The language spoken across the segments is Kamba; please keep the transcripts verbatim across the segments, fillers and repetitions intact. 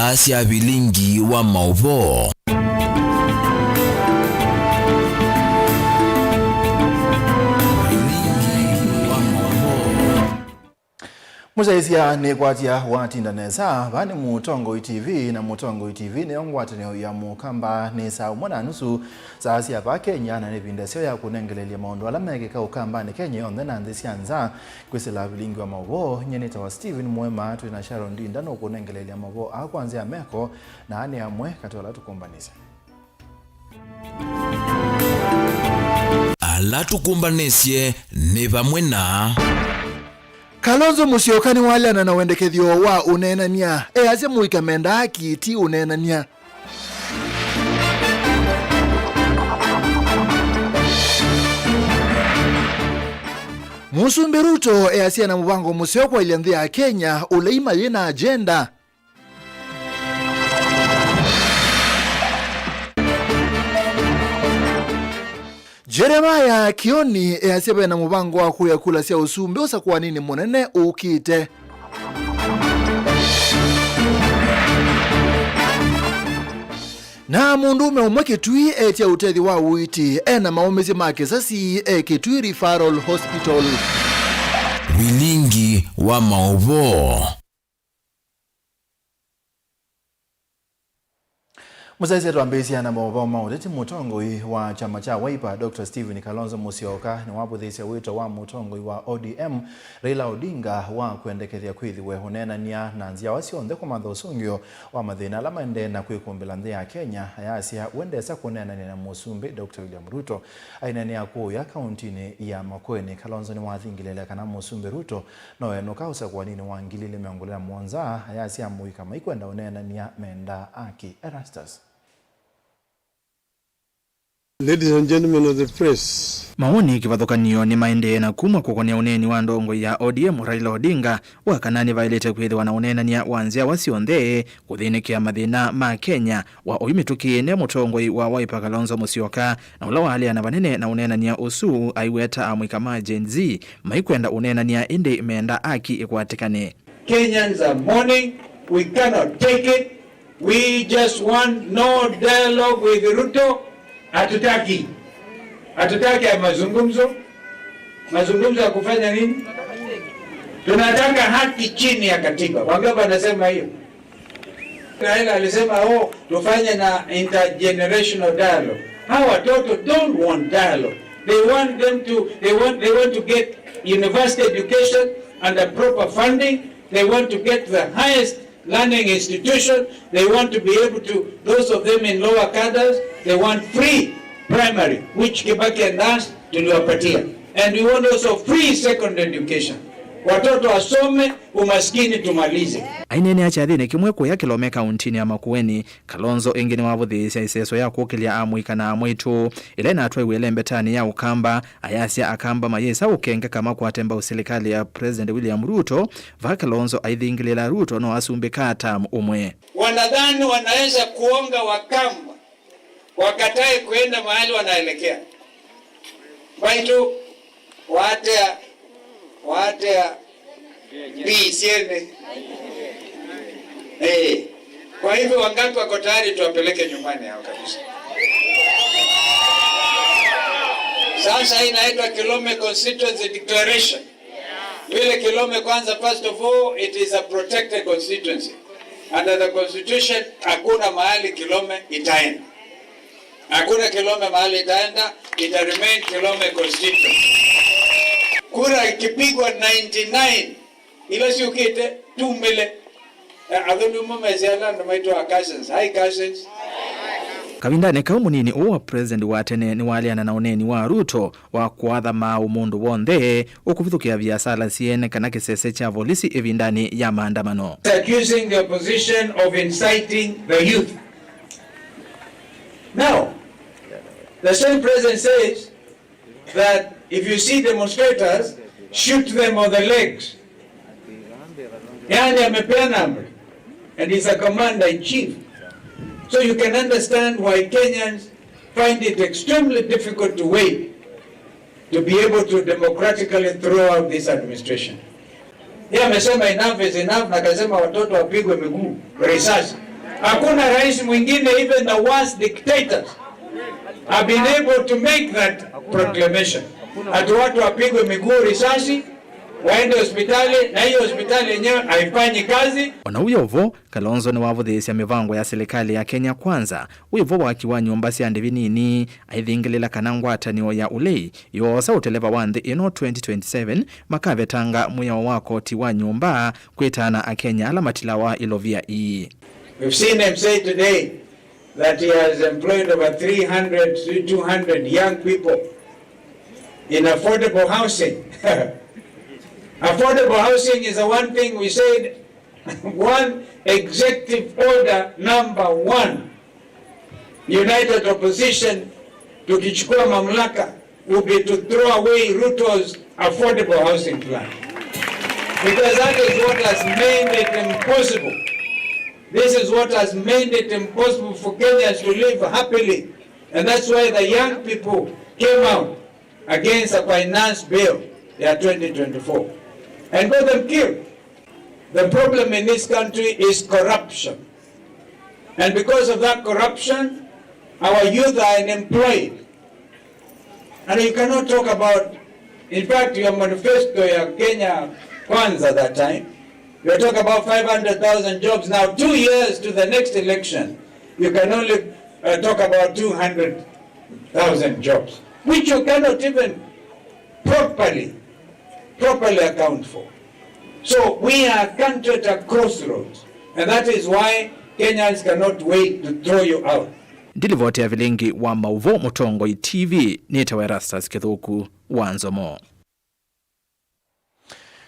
Asya vilingi wa maũvoo. Vilingi wa maũvoo. Mũsyaĩĩsya nĩkwatya watinda nesa. Vaa nĩ Mũtongoi T V, na Mũtongoi T V nĩyo ngwatanĩo ya Mũkamba. Nĩ saa ũmwe na nusu saa sya vaa Kenya, na nĩ ĩvinda ĩseo ya kũnengeleelya maũndũ ala mekĩka Ũkambanĩ Kenya yonthe na nthĩ sya nza. Kwĩsĩla vilingi wa maũvoo, nyie nĩtawa Stephen Mwema, twĩ na Sharon Ndinda nũkũnengeleelya maũvoo aa kwa nzĩa ya meko, na aa nĩ amwe katĩ wa ala tũkũmbanĩsye. Ala tũkũmbanĩsye nĩ vamwe na. Kalonzo Musyoka nĩwaleana na wendekethyo wa ũneenany'a. Easya mũika mendaa aki ti ũneenany'a. Mũsumbĩ Ruto easya ena mũvango mũseo kwaĩlya nthĩ ya Kenya, ũlei mayĩ na agenda. Jeremiah Kioni easya vena mũvango wa kũya kula sya ũsumbĩ ũsakũaninĩ mũnene ũkĩte. Na mũndũũme ũmwe Kĩtui etya ũtethyo wa ũiiti ena maũmĩsyo ma kĩsasi e Kĩtui Referral Hospital. Vilingi wa maũvoo. Mũsyaĩĩsya, twambĩĩsya na maũvoo ma ũteti. Mũtongoi wa kyama kya Wiper, Doctor Stephen Kalonzo Musyoka, nĩwavũthĩĩsye wĩto wa mũtongoi wa O D M, Raila Odinga, wa kwendekethya kwĩthĩwe ũneenany'a na nzyawa syonthe kũmantha ũsũngĩo wa mathĩna ala maendee na kwĩkũmbĩla nthĩ ya Kenya. Ayasya we ndesa kũneenany'a na Mũsumbĩ Doctor William Ruto. Aineenea kũũya kauntinĩ ya Makueni, Kalonzo nĩwathingĩlĩĩle kana Mũsumbĩ Ruto no enũka ũsakũaninĩ wa ngili ilĩ mĩongo ĩlĩ na mũonza, ayasya amũika maikwenda ũneenany'a mendaa aki. Erastus. Ladies and gentlemen of the press. Mawoni kĩvathũkany'o nĩmaendee na kumw'a kũkonea ũneeni wa ndongoi ya O D M Raila Odinga wa kana nĩvaĩlĩte kwĩthĩwa na ũneenany'a wa nzyawa syonthe kũthĩnĩkĩa mathĩna ma Kenya. Wa oyu mĩtũkĩ nĩ mũtongoi wa Wiper Kalonzo Musyoka, na ũla waleana vanene na ũneenany'a ũsu aiweta amũika ma Gen Z maikwenda ũneenany'a ĩndĩ menda aki ĩkwatĩkane. Kenyans are mourning. We cannot take it. We just want no dialogue with Ruto. Hatutaki. Hatutaki ya mazungumzo. Mazungumzo ya kufanya nini? Tunataka haki chini ya katiba. Wangapi wanasema hiyo? Raila alisema, "Oh, tufanye na intergenerational dialogue." Hawa watoto don't want dialogue. They want them to, they want, they want to get university education under proper funding. They want to get the highest learning institution. They want to be able to, those of them in lower cadres, they want free primary, which Kibaki and us tuliwapatia. And we want also free secondary education. Watoto wasome, umaskini tumalize. Aineenea kyathĩnĩ kĩmwe kũya Kĩlome kauntinĩ ya Makueni, Kalonzo ĩngĩ nĩwavũthĩĩsya ĩseso ya kũkĩlya amũika na amwaitũ ĩla ĩnatwaiwe ĩlembetanĩ ya Ũkamba. Ayasya Akamba mayĩsa ũkengeka makwate mbau silikalĩ ya President William Ruto, vaa Kalonzo aithingĩlĩĩla Ruto no asumbĩkaa term ũmwe. Wanadhani wanaweza kuonga Wakamba wakatae kuenda mahali wanaelekea. Mbaitũ, watea, watea, mbi siene. Eh. Kwa hivyo wangapi wako tayari tuwapeleke nyumbani hao kabisa? Sasa hii inaitwa Kilome Constituency Declaration. Vile Kilome kwanza, first of all, it is a protected constituency. Under the constitution, hakuna mahali Kilome itaenda. Hakuna Kilome mahali itaenda, ita remain Kilome constituency. Kura ikipigwa ninety nine, ila syũkĩte tumĩle. Eh, athũndu mo mesya ala andũ maitũ a cousins. Hi, cousins. Kavindanĩ kau, mũnini ũũ wa president wa tene nĩwaleana na ũneeni wa Ruto wa kũatha maaũ mũndũ w'onthe ũkũvithũkĩa viasala syene kana kĩsese kya volisi ĩvindanĩ ya maandamano. Accusing the opposition of inciting the youth. Now, the same president says that if you see demonstrators, shoot them on the legs. Yani amepeana amri, and he's a commander in chief. So you can understand why Kenyans find it extremely difficult to wait to be able to democratically throw out this administration. Yeye amesema enough is enough, na akasema watoto wapigwe miguu, risasi. Hakuna rais mwingine, even the worst dictators, have been able to make that proclamation. Ati watu wapigwe miguu risasi, waende hospitali, na hiyo hospitali yenyewe haifanyi kazi. Ona ũu wĩ o vo, Kalonzo nĩwavũthĩĩsya mĩvango ya silikalĩ ya Kenya Kwanza, wĩ vo waki wa nyũmba sya ndĩvi nini, aithingĩlĩla kana ngwatanĩo ya ũlei yoosa ũteleva wa nthĩ ĩno twenty twenty-seven makavetanga mwĩao wa koti wa nyũmba kwĩtaana Akenya ala matilawa ilovia ii. We've seen him say today that he has employed over three hundred to two hundred young people in affordable housing. Affordable housing is the one thing we said, one executive order number one. United Opposition, tukichukua mamlaka, will be to throw away Ruto's affordable housing plan. Because that is what has made it impossible. This is what has made it impossible for Kenyans to live happily. And that's why the young people came out against the finance bill ya twenty twenty-four and got them killed. The problem in this country is corruption. And because of that corruption, our youth are unemployed. And you cannot talk about, in fact, your manifesto ya Kenya Kwanza that time, you talk about five hundred thousand jobs. Now, two years to the next election, you can only, uh, talk about two hundred thousand jobs, which you cannot even properly, properly account for. So we are a country at a crossroads, and that is why Kenyans cannot wait to throw you out. Ndilivoti ya vilingi wa maũvoo Mũtongoi T V, nĩtawa Erastus Kĩthũku wa Nzomo.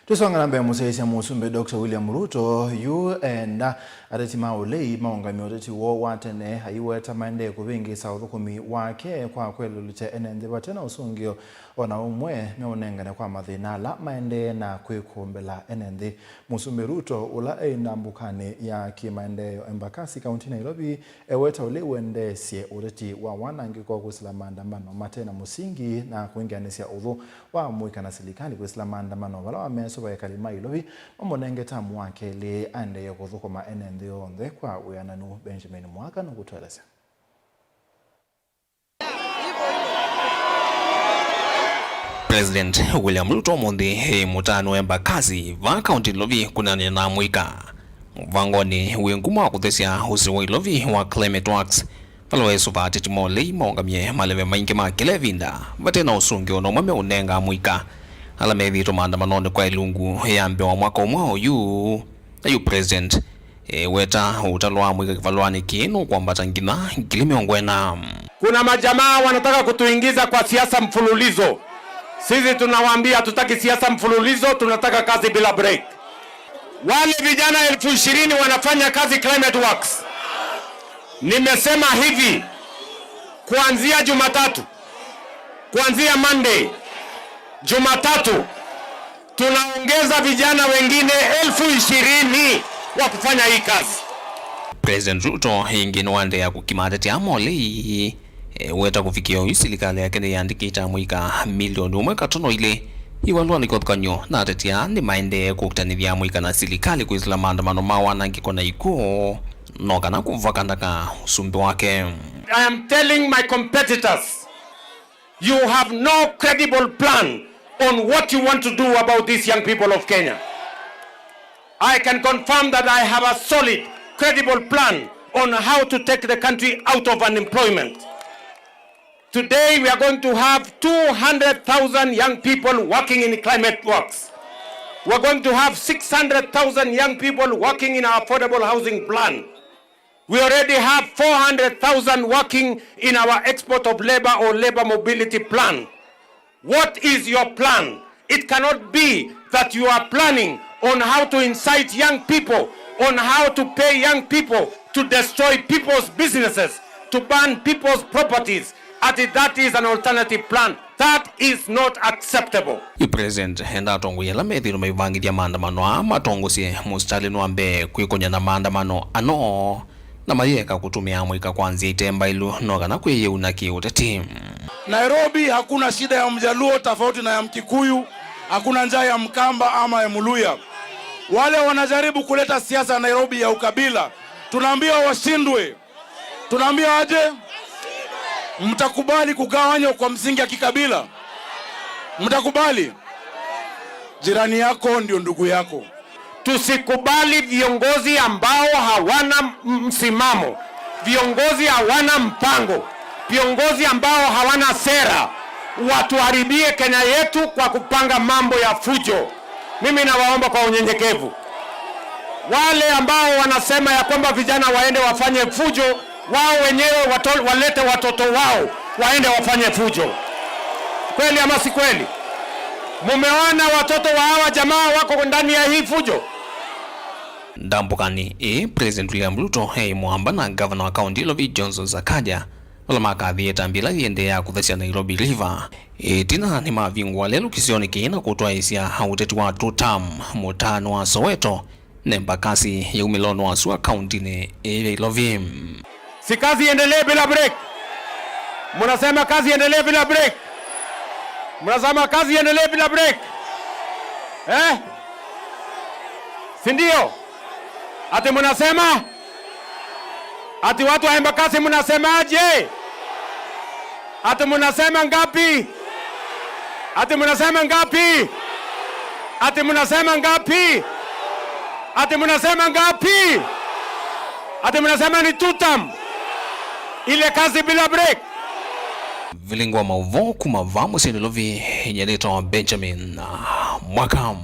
Tũsonga na mbee, mũsyaĩĩsya Mũsumbĩ Doctor William Ruto yu enda ateti ma ũlei maũngamye ũteti woo wa tene, aiweta maendee kũvĩngĩĩsa ũthũkũmi wake kwa kwĩlũlũkya ene nthĩ vate na ũsũngĩo o na ũmwe meũnengane kwa mathĩna ala maendee na kwĩkũmbĩla ene nthĩ. Mũsumbĩ Ruto, ũla e ndambũkanĩ ya kĩmaendeeo Embakasi, kaunti Nairobi, eweta ũlei ũendeesye ũteti wa wanangĩko kwĩsĩla maandamano mate na mũsingi na kũingĩanĩsya ũthũ wa amũika na silikalĩ kwĩsĩla maandamano vala wamesũva ekali ma Ilovi mamũnenge tamu wa kelĩ aendeeye kũthũkũma ene nthĩ onthe kwa wĩananu. Benjamin Mwaka nũkũtũelesya. President William Ruto ũmũnthĩ e mũtaanĩ wa Embakasi vaa kaunti Ilovi kwĩanana na amũika mũvangonĩ wĩ nguma wa kũthesya ũsĩ wa Ilovi wa Climate Works, vala weesũva ateti ma ũlei maũngamye maleve maingĩ ma kĩla ĩvinda vate na ũsũngĩo o na ũmwe meũnenga amũika ala methĩĩtwe maandamanonĩ kwa ĩlungu ya mbee wa mwaka ũmwe oyu. Na yu President eweta ũtalo wa amũika kĩvalũanĩ kĩĩ nũkwambata nginya ngili mĩongo ĩna. Kuna majamaa wanataka kutuingiza kwa siasa mfululizo. Sisi tunawaambia hatutaki siasa mfululizo, tunataka kazi bila break. Wale vijana elfu ishirini wanafanya kazi Climate Works. Nimesema hivi, kuanzia Jumatatu, kuanzia Monday, Jumatatu, tunaongeza vijana wengine elfu ishirini wa kufanya hii kazi. President Ruto ĩngĩ nĩwaendeea kũkima ateti aa ma ũlei, eweta kũvikĩa oyu silikalĩ yake nĩyĩandĩkĩte amũika milioni ũmwe katono ilĩ ivalũanĩ kĩvathũkany'o na ateti aa nĩmaendee kũkitanĩthya amũika na silikalĩ kwĩsĩla maandamano ma wanangĩko na ikw'ũ, no kana kũvaka ndaka ũsumbĩ wake. I am telling my competitors, you have no credible plan on what you want to do about these young people of Kenya. I can confirm that I have a solid, credible plan on how to take the country out of unemployment. Today we are going to have two hundred thousand young people working in Climate Works. We're going to have six hundred thousand young people working in our affordable housing plan. We already have four hundred thousand working in our export of labor or labor mobility plan. What is your plan? It cannot be that you are planning on how to incite young people, on how to pay young people to destroy people's businesses, to burn people's properties, ati that is an alternative plan. That is not acceptable. Yu President enda atongoi ala methĩĩtwe maivangĩthya maandamano aa matongosye mũsitalĩnĩ wa mbee kwĩkony'a na maandamano ano na mayĩeka kũtũmĩa amũika kwa nzĩa ite mbaĩlu no kana kwĩyĩuna kĩ-ũteti. Nairobi hakuna shida ya Mjaluo tofauti na ya Mkikuyu, hakuna njaa ya Mkamba ama ya Mluya. Wale wanajaribu kuleta siasa ya Nairobi ya ukabila, Tunaambia washindwe. Tunaambia aje? Mtakubali kugawanywa kwa msingi ya kikabila? Mtakubali? Jirani yako ndio ndugu yako. Tusikubali viongozi ambao hawana m-, msimamo, viongozi hawana mpango, viongozi ambao hawana sera, watuharibie Kenya yetu kwa kupanga mambo ya fujo. Mimi nawaomba kwa unyenyekevu, wale ambao wanasema ya kwamba vijana waende wafanye fujo, wao wenyewe wato-, walete watoto wao waende wafanye fujo. Kweli ama si kweli? Mumeona watoto wa hawa jamaa wako ndani ya hii fujo? Ndambũkanĩ ĩĩ, President William Ruto e mũamba na ngavana wa kaunti Ilovi Johnson Sakaja, vala makathie ĩtambya ĩla yĩendeea kũthesya Nairobi River. Ĩtina nĩmavingũa lelũ kĩsionĩ kĩĩ na kũtwaĩĩsya ũteti wa two term mũtaanĩ wa Soweto, nemba kasi yaumĩla ũnũ wa sua kauntinĩ ĩĩ ya Ilovi. Si kazi iendelee bila break? Mnasema kazi iendelee bila break? Mnasema kazi iendelee bila break? Eh? Si ndio? Ati mnasema? Ati watu wa Embakasi mnasemaje? Ati mnasema ngapi? Ati mnasema ngapi? Ati mnasema ngapi? Ati mnasema ngapi? Ati mnasema ni two term? Ile kazi bila break? Vilingi wa maũvoo kuma vaa mũsyĩ Nairobi, nyie nĩtawa Benjamin Mwaka.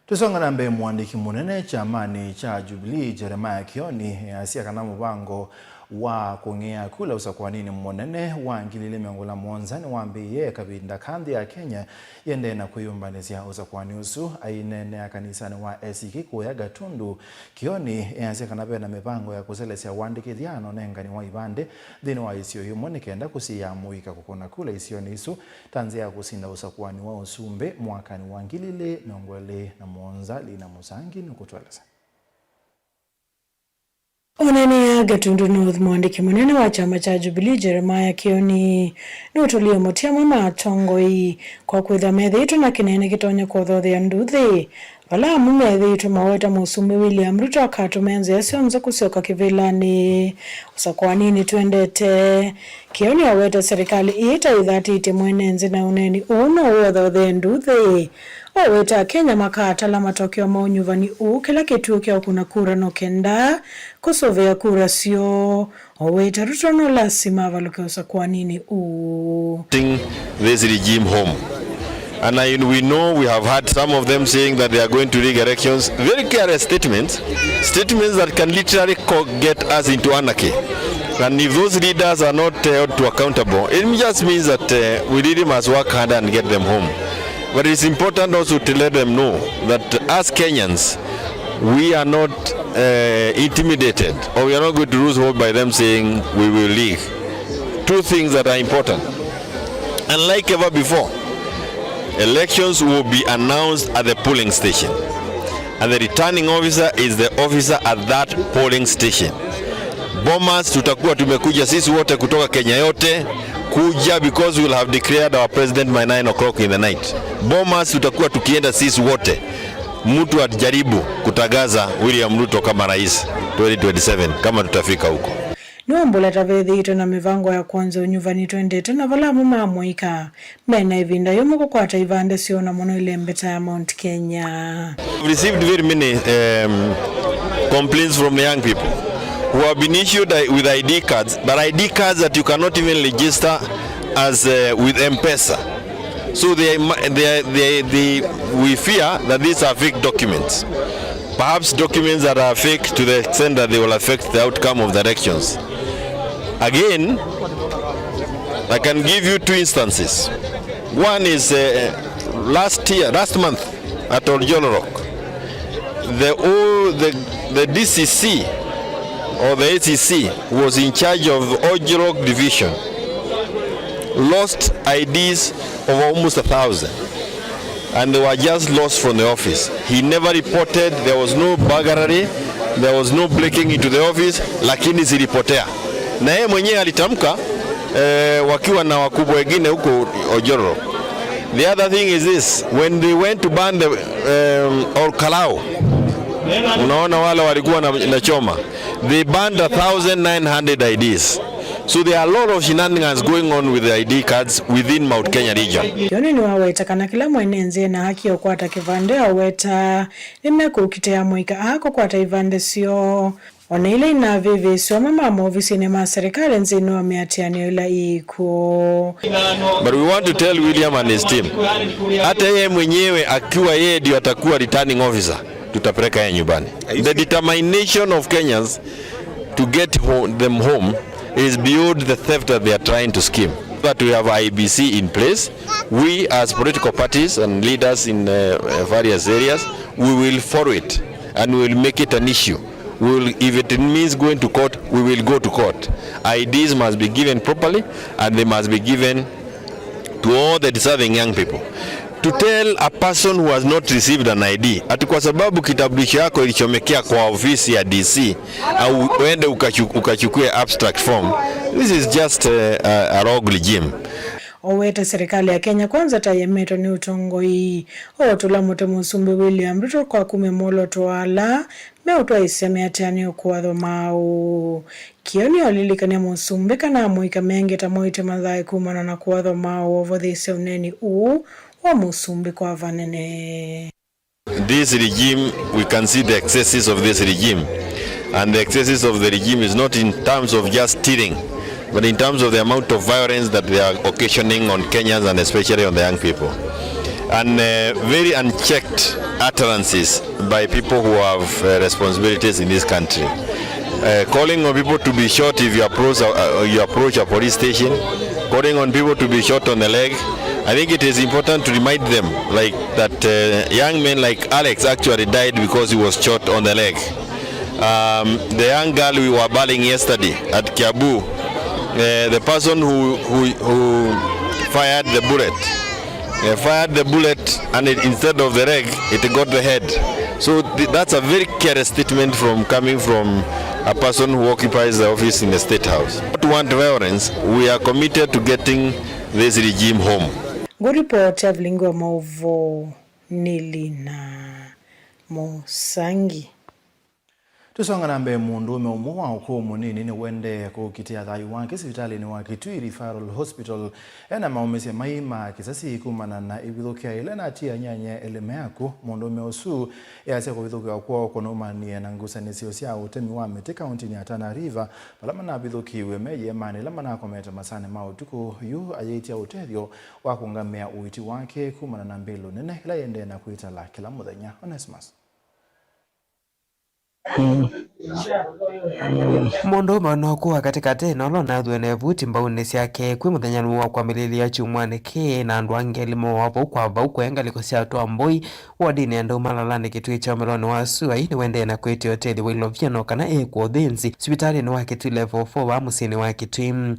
Tũsonga na mbee, mũandĩki mũnene kyamanĩ kya Jubilee, Jeremiah Kioni, easya kana mũvango wa kũng'ea kula ũsakũanĩnĩ mũnene wa ngili ilĩ mĩongo ĩlĩ na mũonza nĩwambĩĩe, kavinda ka nthĩ ya Kenya yĩendee na kwĩyũmbanĩsya ũsakũani ũsu. Aineenea kanisanĩ wa A C K kũya Gatundu, Kioni easya kana vena mĩvango ya kũselesya ũandĩkĩthya na ũnengani wa ivandĩ nthĩnĩ wa isio imwe nĩ kenda kũsiĩĩa mũika kũkũna kula isionĩ isu ta nzĩa ya kũsinda ũsakũani wa ũsumbĩ mwakanĩ wa ngili ilĩ mĩongo ĩlĩ na mũonza. Lina Mũsangi nĩkũtũelesya. Ũneenea Gatundu North, mũandĩki mũnene wa kyama kya Jubilee, Jeremiah Kioni, nũtũlie mũtĩ amwe ma atongoi kwa kwĩthwa methĩĩtwe na kĩnene kĩtonya kũthothea nduthĩ, vala amwe methĩĩtwe maweta Mũsumbĩ William Ruto akatũmĩa nzĩa syonthe kũsyoka kĩvĩlanĩ ũsakũaninĩ twendete. Kioni aweta serikali ĩĩ ta ĩthatĩtye mwene nthĩ na ũneeni ũũ no ũthothee nduthĩ. Aweta Akenya makatala matokeo ma ũnyuvani ũũ kĩla kĩtuo kya ũkũna kura no kenda kũsũvĩa kura syoo. Aweta Ruto no lasima avalũke ũsakũaninĩ ũũ. This regime home. And I, we know, we have heard some of them saying that they are going to rig elections. Very careless statements, statements that can literally co-, get us into anarchy. And if those leaders are not, uh, held to accountable, it just means that, uh, we really must work hard and get them home. But it's important also to let them know that as Kenyans, we are not, uh, intimidated, or we are not going to lose hope by them saying we will leave. Two things that are important. Unlike ever before, elections will be announced at the polling station, and the returning officer is the officer at that polling station. Bomas, tutakuwa tumekuja sisi wote kutoka Kenya yote, kuja, because we will have declared our president by nine o'clock in the night. Bomas, tutakuwa tukienda sisi wote. Mtu ajaribu kutangaza William Ruto kama rais twenty twenty-seven, kama tutafika huko. Nĩwambũla ta vethĩĩtwe na mĩvango ya kwonza ũnyuvani twendete na vala amwe ma amũika mena ĩvinda yũmũ kũkwata ivandĩ syoo na mũno ĩlembeta ya Mount Kenya. We've received very many, um, complaints from the young people who have been issued, uh, with I D cards, but I D cards that you cannot even register as, uh, with M-Pesa. So they, they, they, they, we fear that these are fake documents. Perhaps documents that are fake to the extent that they will affect the outcome of the elections. Again, I can give you two instances. One is, uh, last year, last month at Oljolorok. The, o-, the, the D C C or the A C C was in charge of Oljolorok division. Lost I Ds of almost a thousand. And they were just lost from the office. He never reported, there was no burglary, there was no breaking into the office, lakini zilipotea. Na yeye mwenyewe alitamka, eh, wakiwa na wakubwa wengine huko Oljolorok. The other thing is this, when they went to burn the, um, Olkalau, Unaona wale walikuwa na, na choma. They banned a thousand nine hundred I Ds. So there are a lot of shenanigans going on with the I D cards within Mount Kenya region. Kĩoni nĩwaweta kana kĩla mwene nzĩ ena haki ya kũkwata kĩvandĩ aweta nĩmekũkitĩa amũika aa kũkwata ivandĩ syoo. O na ila inavĩvĩĩsya amwe ma maovisinĩ ma serikali nthĩnĩ wa mĩatĩanĩo ĩla ĩĩ kw'o. But we want to tell William and his team, hata yeye mwenyewe akiwa yeye ndio atakuwa returning officer, tutapeleka yeye nyumbani. The determination of Kenyans to get ho them home is beyond the theft that they are trying to scheme. That we have I E B C in place, we as political parties and leaders in uh, various areas, we will follow it and we will make it an issue. We will, if it means going to court, we will go to court. I Ds must be given properly and they must be given to all the deserving young people. To tell a person who has not received an I D ati kwa sababu kitambulisho yako ilichomekea kwa ofisi ya D C, au uende ukachu- ukachukue abstract form, this is just a, a, a rogue regime. Owete serikali ya Kenya Kwanza ta yemetwe nĩ ũtongoi, ũtũla mũtĩ Mũsumbĩ William Ruto kwa kumya mwolooto wa ala meũtwaĩsya mĩatĩanĩo kũathwa maaũ. Kĩoni olilikany'a Mũsumbĩ kana amũika mengĩ ta moĩtye mathaĩ kumana na kũathwa maaũ ovothisye ũneeni ũũ wa Mũsumbĩ kwa vanene. This regime, we can see the excesses of this regime. And the excesses of the regime is not in terms of just stealing, but in terms of the amount of violence that they are occasioning on Kenyans and especially on the young people. And uh, very unchecked utterances by people who have uh, responsibilities in this country. Uh, calling on people to be shot if you approach a, uh, you approach a police station, calling on people to be shot on the leg. I think it is important to remind them, like, that uh, young men like Alex actually died because he was shot on the leg. Um, the young girl we were battling yesterday at Kiambu, uh, the person who, who, who fired the bullet uh, fired the bullet and it, instead of the leg, it got the head. So th- that's a very careless statement from coming from a person who occupies the office in the State House. We don't want violence. We are committed to getting this regime home. Ngũripoti ya vilingi wa maũvoo nĩ Lina Mũsangi. Tũsonga na mbee, mũndũũme ũmwe wa ũkũũ mũnini nĩwendee kũkitĩa thayũ wake sivitalĩnĩ wa Kitui Referral Hospital ena maũmĩsye mai ma kĩsasi kumana na ĩvithũkĩa ĩla ĩnatie anyanya elĩ me akw'ũ. Mũndũũme ũsu easya kũvithũkĩwa kwoo kũnaumanie na ngusanĩsyo sya ũtemi wa mĩtĩ kauntinĩ ya Tana River, vala manavithũkĩiwe me ĩeemanĩ ĩla manakomete masaanĩ ma ũtukũ. Yu ayĩtya ũtethyo wa kũngamĩa ũiiti wake kumana na mbĩlũ nene ĩla ĩendee na kwĩtala kĩla mũthenya. Onesmus. Mũndũũme ũnookuwa katĩkatĩ na ũla ũnathw'e na ĩvuti mbaunĩ syake kwĩ mũthenya nĩw'o wa kwambĩlĩlya kyumwanĩ kĩĩ, na andũ angĩ elĩ mooawa vau kwa vau kũya ngalĩko sya Atwambũi wodinĩ ya Ndaumalalanĩ kĩtuĩ kya ũmĩlonĩ wa Suai. Nĩwendee na kwĩtĩa ũtethyo wa ilovia no kana ĩĩkwa ũthĩnzi sivitalĩnĩ wa Kitui Level four vaa mũsyĩnĩ wa Kitui.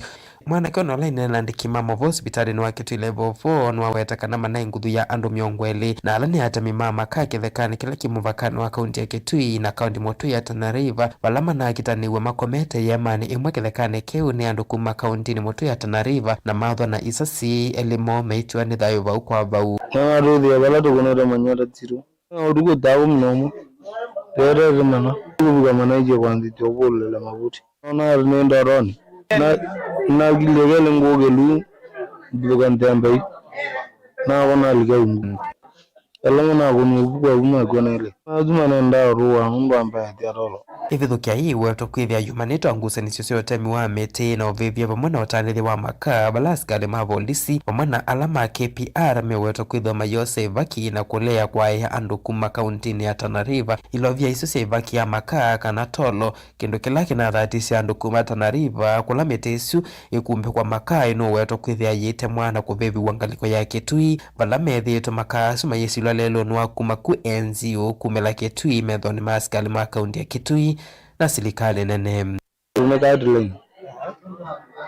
Mwanake ũna ũla aineena na andĩki ma maũvoo sivitalĩnĩ wa Kitui Level four nĩwaweta kana manaĩ nguthu ya andũ mĩongo ĩlĩ na ala nĩ atemi ma makaa kĩthekanĩ kĩla kĩ mũvakanĩ wa kaunti ya Kitui na kaunti mũtũi ya Tana River, vala manakitanĩw'e makomete ĩeemanĩ ĩmwe kĩthekanĩ kĩu nĩ andũ kuma kauntinĩ mũtũi ya Tana River na mathwa na isasi, elĩ moo meitiwa nĩ thayũ vau kwa vau. Na matũthĩa vala tũkũnĩte manyota tiro. Na ũtukũ thaa kũmi na ũmwe, tweetete mana, tũkũvika manaĩtye kwanzĩtya ũvũlĩla mavuti. Nona nĩ ndoroni. Na, nakilye kelĩ ngũkĩlu, mbithũka nthembei. Nakwa nalika ungu. Elongo nakũnwa ũvuku aku nakw'a naĩle. Nathuma nendaa ũtũa nũndũ wa mbathi ya tolo. Ĩvithũkĩa yĩĩ ĩwetwa kwĩthĩa yumanĩte o ngusanĩsyo sya ũtemi wa mĩtĩ na ũvĩvya vamwe na ũtanĩthya wa makaa, vala asikalĩ ma volisi vamwe na ala ma K P R mewetwa kwĩthĩwa mayosya ĩvaki na kũlea kwaĩa andũ kuma kauntinĩ ya Tana River ilovia isu sya ĩvaki ya makaa kana tolo, kĩndũ kĩla kĩnathatisye andũ kuma Tana River kũla mĩtĩ ĩsu ĩkumbĩkwa makaa ĩnũwetwa kwĩthĩa yĩtemwa na kũvĩvĩw'a ngalĩko ya Kitui, vala methĩĩtwe makaa asu mayĩsilwa lelũnĩ wa kuma ku N G O kumĩla Kitui methonĩ ma asikalĩ ma kaunti ya Kitui na silikalĩ nene. Nĩ Cut Line.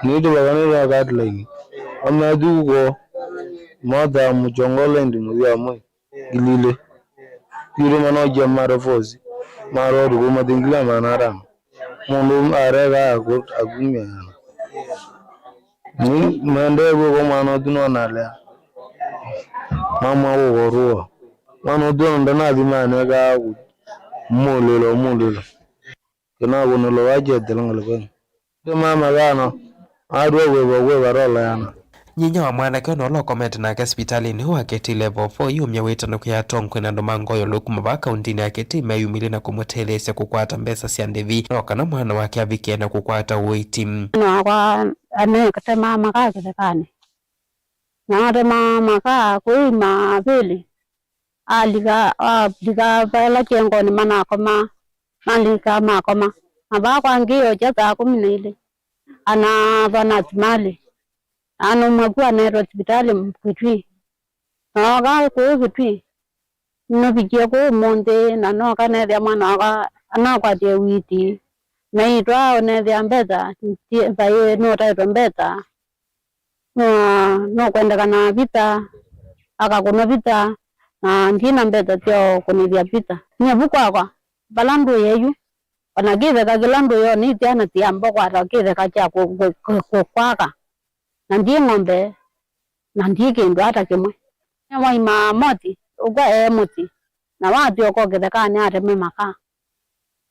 Nĩtũvakanĩte na Cut Line. Amathuko mothaa mũkyongo lendi mũthya amwe ngili ilĩ. Kwitũ manokia mara force. Mara ũtukũ mathingila maana atano. Mũndũ areka aku-, akumya yana. Nĩ maendee kwĩkwa mwana ũtu nonalea. Mamwa kũkorũa. Mwana ũtu ona ndanathi manekaa ku-, Mũlĩlo, mũlĩlo. Kĩnakũnĩlwa wakyetela ngalĩkonĩ. Tĩ mama thano, atw'a kwĩva kwĩva tola yana. Nyinya wa mwanake ũla ũkomete nake sipitalĩnĩ ũũ wa Kitui Level four yĩumya wĩtano kwĩ atonkwe na andũ ma ngoo yolũ kuma vaa kauntinĩ ya Kitui meyumĩlye na kũmũtetheesya kũkwata mbesa sya ndĩvi no kana mwana wake avike na kũkwata ũiiti. Mwana wakwa anetemaa makaa kĩthekanĩ, na atemaa makaa kũu Imavĩlĩ, alika, alika vala kĩengonĩ manakomaa, malika makoma. Na vaa kwangĩ okya saa kũmi na ilĩ, anathwa na simalĩ, anũmwa ku aneetwa sipitalĩ Kitui. Na ooka kũu Kitui, nũvikie kũu ũmũnthĩ, na nooka neethĩa mwana wakwa anakwatie ũiiti. Naitwa ũneethĩa mbesa, nũtaĩtwe mbesa. Nũ-, nũkwendekana visa, akakũnwa visa, na ndina mbesa sya kũnĩthya visa. Nyie vu kwakwa, vala ndũĩe yu, ona kĩtheka kĩla ndũĩo nĩ syana syamba kwata kĩtheka kya kũ-, kũ-, kũ-, kũ-, kwaka, na ndi ng'ombe, na ndi kĩndũ ata kĩmwe. Nĩwaimaa Moti, ũkw'a ee mũsyĩ, na watw'ĩka o kĩthekanĩ ateme makaa.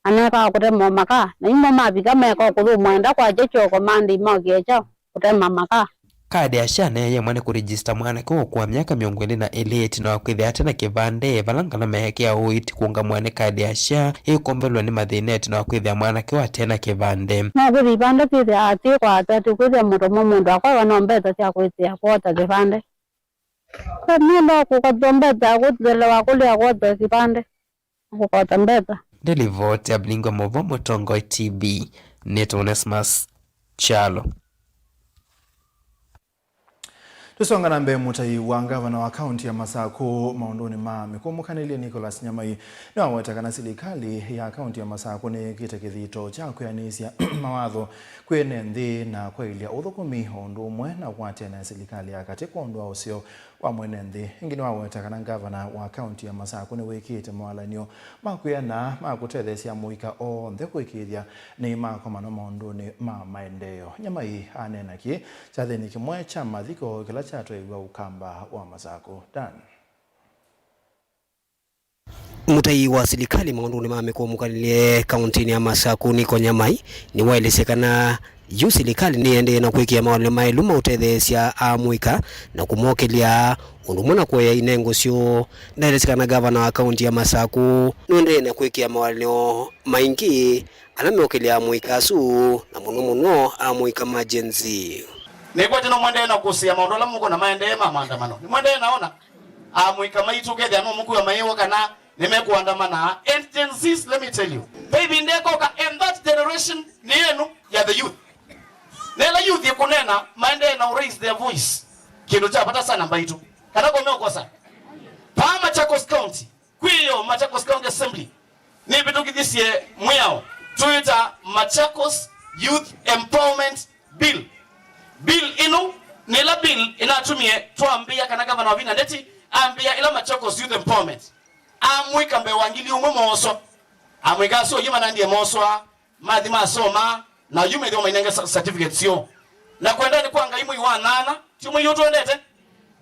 Anekaa kũtema o makaa, na imo mavika meka o kũthũmũa enda kwakya kyoko mandei mokĩe kyaũ kũtema makaa. Kadi ya SHA neeie mwene kũregister mwanake wa ũkũũ wa myaka mĩongo ĩlĩ na ĩlĩ ĩtina wa kwĩthĩa ate na kĩvandĩ, vala ngalama yake ya ũiiti kũũngamw'a nĩ kadi ya SHA ĩkombolw'a nĩ mathĩna ĩtina wa kwĩthĩa mwanake ũũ ate na kĩvandĩ. No kwĩthĩa ivandĩ syĩthĩawa syĩ kwa atatu, kwĩthĩa mũtomo mũndũ akwaĩwa no mbesa sya kwĩsĩa kwota kĩvandĩ. Kwa nĩ no kũkotwa mbesa ya kũthelewa kũlea kwota kĩvandĩ. Kũkota mbesa. Nĩ livoti ya Blingo Movo Mũtongoi T V, nĩtwa Onesmus Kyalo. Tũsonga na mbee, mũtai wa ngavana wa kaunti ya Masakũ maũndũnĩ ma mĩkũmũkanĩlye Nicholas Nyamai nĩwaweta kana silikalĩ ya kaunti ya Masakũ nĩyĩkĩte kĩthito kya kwĩanĩsya mawatho kwĩ ene nthĩ na kwaĩlya ũthũkũmi o ũndũ ũmwe na kũatĩana na silikalĩ ya katĩ kwondũ wa ũseo wa mwene nthĩ. Ĩngĩ nĩwaweta kana ngavana wa kaunti ya Masakũ nĩwĩkĩte mawalany'o ma kwĩana ma kũtetheesya amũika onthe kũĩkĩĩthya nĩmakomana maũndũnĩ ma maendeeo. Nyamai aneena kĩ kyathĩnĩ kĩmwe kya mathiko kĩla kyatwaĩw'a Ũkamba wa Masakũ. Dan. Mũtai wa silikalĩ maũndũnĩ ma mĩkũmũkanĩlye kauntinĩ ya Masakũ, Nico Nyamai, nĩwaelesya kana yu silikalĩ nĩĩendee na kwĩkĩa mawalany'o maĩlu ma ũtetheesya amũika na kũmokĩlya ũndũ ũmwe na kũea inengo syoo. Ndaelesya kana ngavana wa kaunti ya Masakũ nũendee na kwĩkĩa mawalany'o maingĩ ala meũkĩlya amũika asu, na mũno mũno amũika ma Gen Z. Nĩkwete no mwendeee na kũsĩa maũndũ ala mũkwona maendee ma maandamano. Nĩmwendeee naona? Amũika maitũ kethĩa no mũkua maĩwa kana nĩmekũandamana. And Gen Zs, let me tell you, baby ndekoka, and that generation nĩ yenu ya the youth. Nela youth ĩkũneena, maendee na raise their voice. Kĩndũ kya vata sana mbaitũ. Kana kome ũkosa. Pa Machakos County, kwĩyo Machakos County Assembly nĩvĩtũkĩthisye mwĩao tũwĩta Machakos Youth Empowerment Bill. Bill ĩno nĩ ĩla bill ĩnatumie twambĩĩa, kana Gavana Wavinya Ndeti ambĩĩa ĩla Machakos Youth Empowerment. Amũika mbee wa ngili ũmwe mooswa. Amũika asu oyu manandie mooswa, mathi masoma, na yu methĩwa mainenge cer-, certificate syoo. Na kwenda nĩ kwa Ngai, mwei wa nyanya, ti mwei ũtwendete.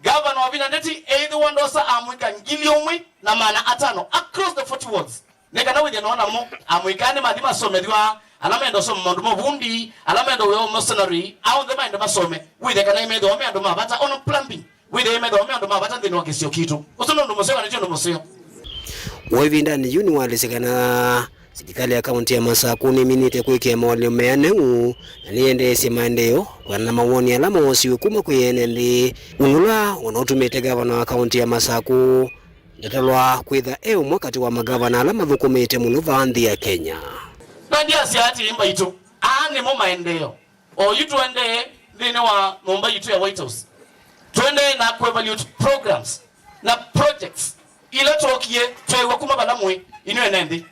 Gavana Wavinya Ndeti eĩthĩwa ndosa amũika ngili ũmwe na maana atano across the forty wards. Nĩ kana wĩthĩe noo namo, amũika nĩ mathi masomethw'a, ala menda ũsoma maũndũ ma ũvundi, ala menda wĩa wa masonary, onthe maende masome, wĩthĩe kana imethĩwa me andũ ma vata, ona plumbing, wĩthĩe imethĩwa me andũ ma vata nthĩnĩ wa kĩsio kitũ. Ũsu nĩ ũndũ mũseo kana ti ũndũ mũseo? Wa ĩvindanĩ yu nĩwaelesya kana silikalĩ ya kaunti ya Masakũ nĩminĩte kwĩkĩa mawalany'o meaneu na nĩyendeesye maendeeo kwĩanana na mawoni ala moosiwe kuma kwĩ ene nthĩ, ũndũ ũla ona ũtumĩte ngavana wa kaunti ya Masakũ ndatalwa kwĩtha e ũmwe katĩ wa mangavana ala mathũkũmĩte mũno vaa nthĩ ya Kenya. Na ndyasya atĩĩ, mbaitũ, aa nĩmo maendeeo. Oyu tũendee nthĩnĩ wa nyũmba yitũ ya White House, tũendee na kũevaluate programs na projects ila twokie tweew'a kuma vala mũĩ inyw'ĩ ene nthĩ.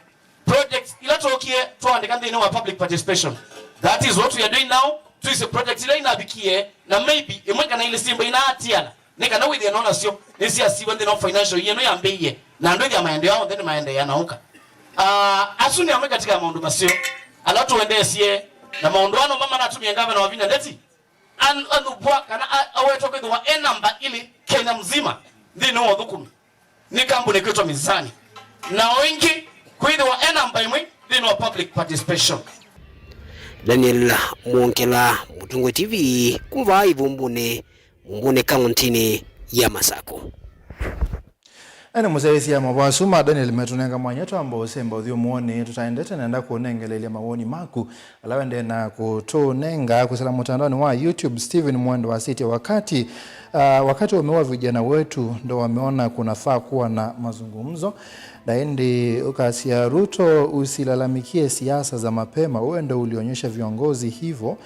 Projects ila twokie twaandĩka nthĩnĩ wa public participation. That is what we are doing now. Twĩsĩ project ila inavikie, na maybe ĩmwe kana ilĩ syĩmba inaatiana. Nĩ kana wĩthĩe no nasyo nĩsyasiwa nthĩnĩ wa financial year ĩno yambĩĩie, na andũ ĩthĩa maendeeo onthe nĩmaendeea na ũka. Ah, asu nĩ amwe katika maũndũ maseo ala tũendeesye, na maũndũ ano mama natumie ngavana Wavinya Ndeti an-, anuvwa kana a-, awetwa kwĩthĩwa e namba ilĩ Kenya mzima nthĩnĩ wa ũthũkũmi nĩ kambuni kwĩtwa Mizani. Na o ĩngĩ, Kwĩthĩwa e namba ĩmwe nthĩnĩ wa public participation. Daniel Mwongela, Mũtongoi T V, kuma vaa Ivumbuni, Mumbuni, kauntinĩ ya Masakũ. Ene mũsyaĩĩsya mavoo asu ma Daniel metũnenga mwanya twamba ũsemba ũthyũmũonĩ tũtaendete nenda kũnengeleelya mawoni maku ala wendee na kũtũnenga kwĩsĩla mũtandaonĩ wa YouTube. Steven Mwendo asĩtye, wakati, ah, wakati waume wa vijana wetu ndo wameona kunafaa kuwa na mazungumzo, na ĩndĩ ukasya, Ruto, usilalamikie siasa za mapema, wewe ndo ulionyesha viongozi hivyo,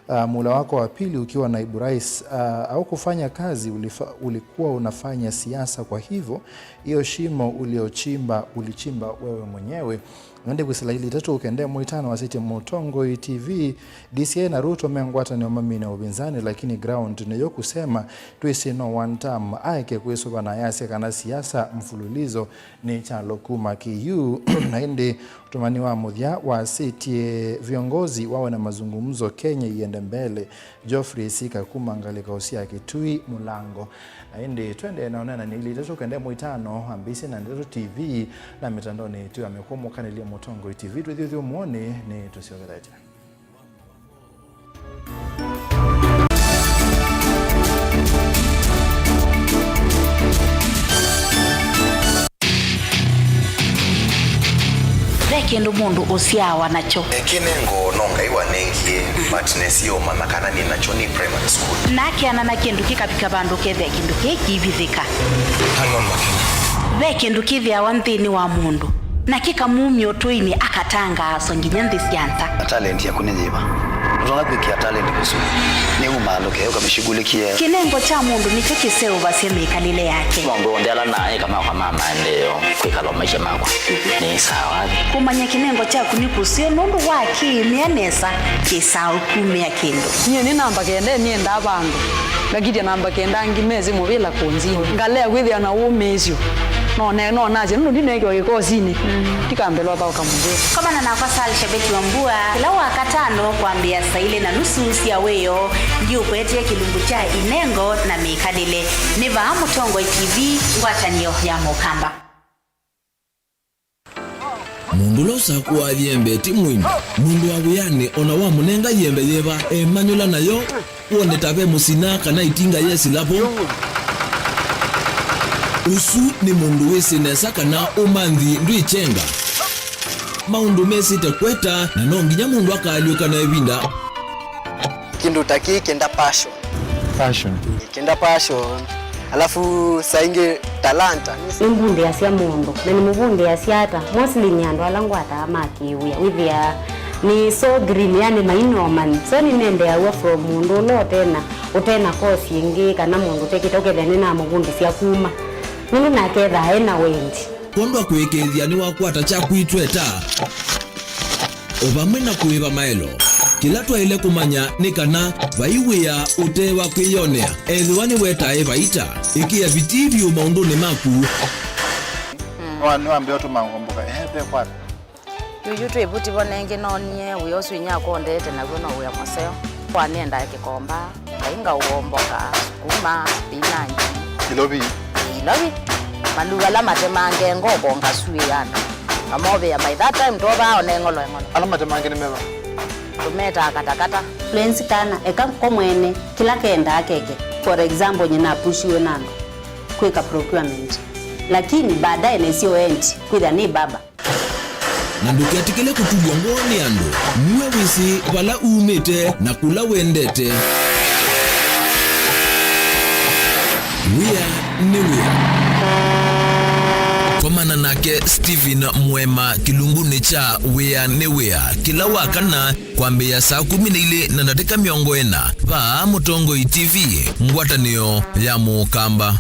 ah, muhula wako wa pili ukiwa naibu rais, ah, haukufanya kazi, ulifa-, ulikuwa unafanya siasa, kwa hivyo hiyo shimo uliochimba ulichimba wewe mwenyewe. Nende kwĩsĩla ili itatũ kenda ĩmwe itano asĩtye, Mũtongoi T V, D C I na Ruto me ngwatanĩo mamine ũvinzani, lakini ground nĩyo kusema twĩsĩ no one term. Aeke kwĩsũva na ayasya kana siasa mfululizo nĩ kyalo kuma K U. Na ĩndĩ ũtũmani wa mũthya wasĩtye, viongozi wawe na mazungumzo, Kenya iende mbele. Geoffrey Sika kuma ngalĩko sya Kitui Mũlango. Na ĩndĩ twendee na ũneenany'a ili itatũ kenda ĩmwe itano ambĩĩsye na Ndeto T V na mĩtandaonĩ yitũ ya mĩkũmũkanĩlye Mũtongoi T V. Twĩthyũthyũmũonĩ nĩ tũsyokethete. Ve kĩndũ mũndũ ũsyaawa nakyo. Kĩnengo no Ngai wanengie, but nesie ũmanya kana nĩ nakyo nĩ primary school. Na akeana na kĩndũ kĩkavika vandũ kethĩa kĩndũ kĩĩ kĩivithĩka. Hang on, Makena. Ve kĩndũ kĩthĩawa nthĩnĩ wa mũndũ, na kĩkamumya ũtũinĩ akatangaaswa nginya nthĩ sya nza. A talent yaku nĩ yĩva? Ndũtonya kwĩkĩa talent kũsu. Nĩ uma andũ ke ũkamĩshughulikie. Kĩnengo kya mũndũ nĩkyo kĩseũvasya mĩkalĩle yake. Maũndũ onthe ala naeka makwa ma maendeeo kwĩkala o maisha makwa nĩ sawa. Kũmanya kĩnengo kyaku nĩ kũseo nũndũ wa kĩĩmĩa nesa kĩsaa ũkumĩa kĩndũ. Nyie nĩ namba kenda nĩendaa vandũ. Ngakitya namba kenda angĩ mesĩ mũvĩla kũnzinĩ. Ngalea kwĩthĩa na ũmĩĩsyo. No ne-, no nasya nũndũ ndineekiwa kĩkosinĩ. Ndikambĩlwa thaũka mũvĩla. Komana nakwa Sal Shabeti wa Mbua kĩla Wakatano kwambĩĩa saa ilĩ na nusu sya wĩoo. Ndiũkwetee kĩlungu kya inengo na mĩkalĩle. Nĩ vaa Mũtongoi T V, ngwatanĩo ya Mũkamba. Mũndũ ũla ũsakũaa yembe ti mũini. Mũndũ wa wĩanĩ o na wamũnenga yembe yĩva, emanyũla nayo, wone ta ve mũsina kana itinga yesĩla vo. Ũsu nĩ mũndũ wĩsĩ nesa kana ũmanthi ndwĩkyenga. Maũndũ mesĩte kweta, na no nginya mũndũ akaalyũka na ĩvinda. Kĩndũ ta kĩĩ kĩenda passion. Passion. Kĩenda passion. Alafu saa ingĩ talanta. Nĩmbundĩasya mũndũ, na nĩmũvundĩasya ata? Mostly nĩ andũ ala ngwataa ma kĩwĩa. Wĩthĩaa nĩ so green, yani mainomani. So nĩnendeaw'a from mũndũ ũla ũtena, ũtena course ĩngĩ, kana mũndũ ũtekĩte, ũkethĩa nĩnamũvundĩsya kuma. Nũndũ nake ethaa ena wendi. Kwondũ wa kũĩkĩĩthya nĩwakwata kyaku itweta. O vamwe na kũĩva maelo, kĩla twaĩle kũmanya nĩ kana vai wĩa ũte wa kwĩyonea, ethĩwa nĩwetae vaita. Ĩkĩa vitii vyũ maũndũnĩ maku. Nĩwa-, nĩwambĩĩa ũtũma ngomboka. Ehe, ve kwata. Yuyu twĩ vuti vo nengĩ noonie wĩa ũsu inyakwa ũndete naw'o no wĩa mũseo. Kwa nĩendaa kĩkomba. Ngai ngaũomboka, sukuma, spinach. Ilovi. Ilovi. Maluu ala matemange ngoko ngasuĩe andũ. Ngamovĩa, by that time, twovaa one ng'olo eng'olo. Ala matemange nĩ meva? Tũmetaa katakata. Lwenzi kana, eka ko mwene, kĩla kendaa keke. For example, nyie napushiwe na andũ kwĩka procurement. Lakini baadaye nesie o end, kwĩthĩa nĩ baba. Na ndũketĩkĩle kũtulw'a ngoo nĩ andũ. Nue wĩsĩ vala umĩte na kũla wendete. Wĩa nĩ wĩa. Komana nake Stephen Mwema kĩlungunĩ kya Wĩa nĩ Wĩa kĩla wa kana kwambĩĩa saa kũmi na ilĩ na ndatĩka mĩongo ĩna vaa Mũtongoi T V, ngwatanĩo ya Mũkamba.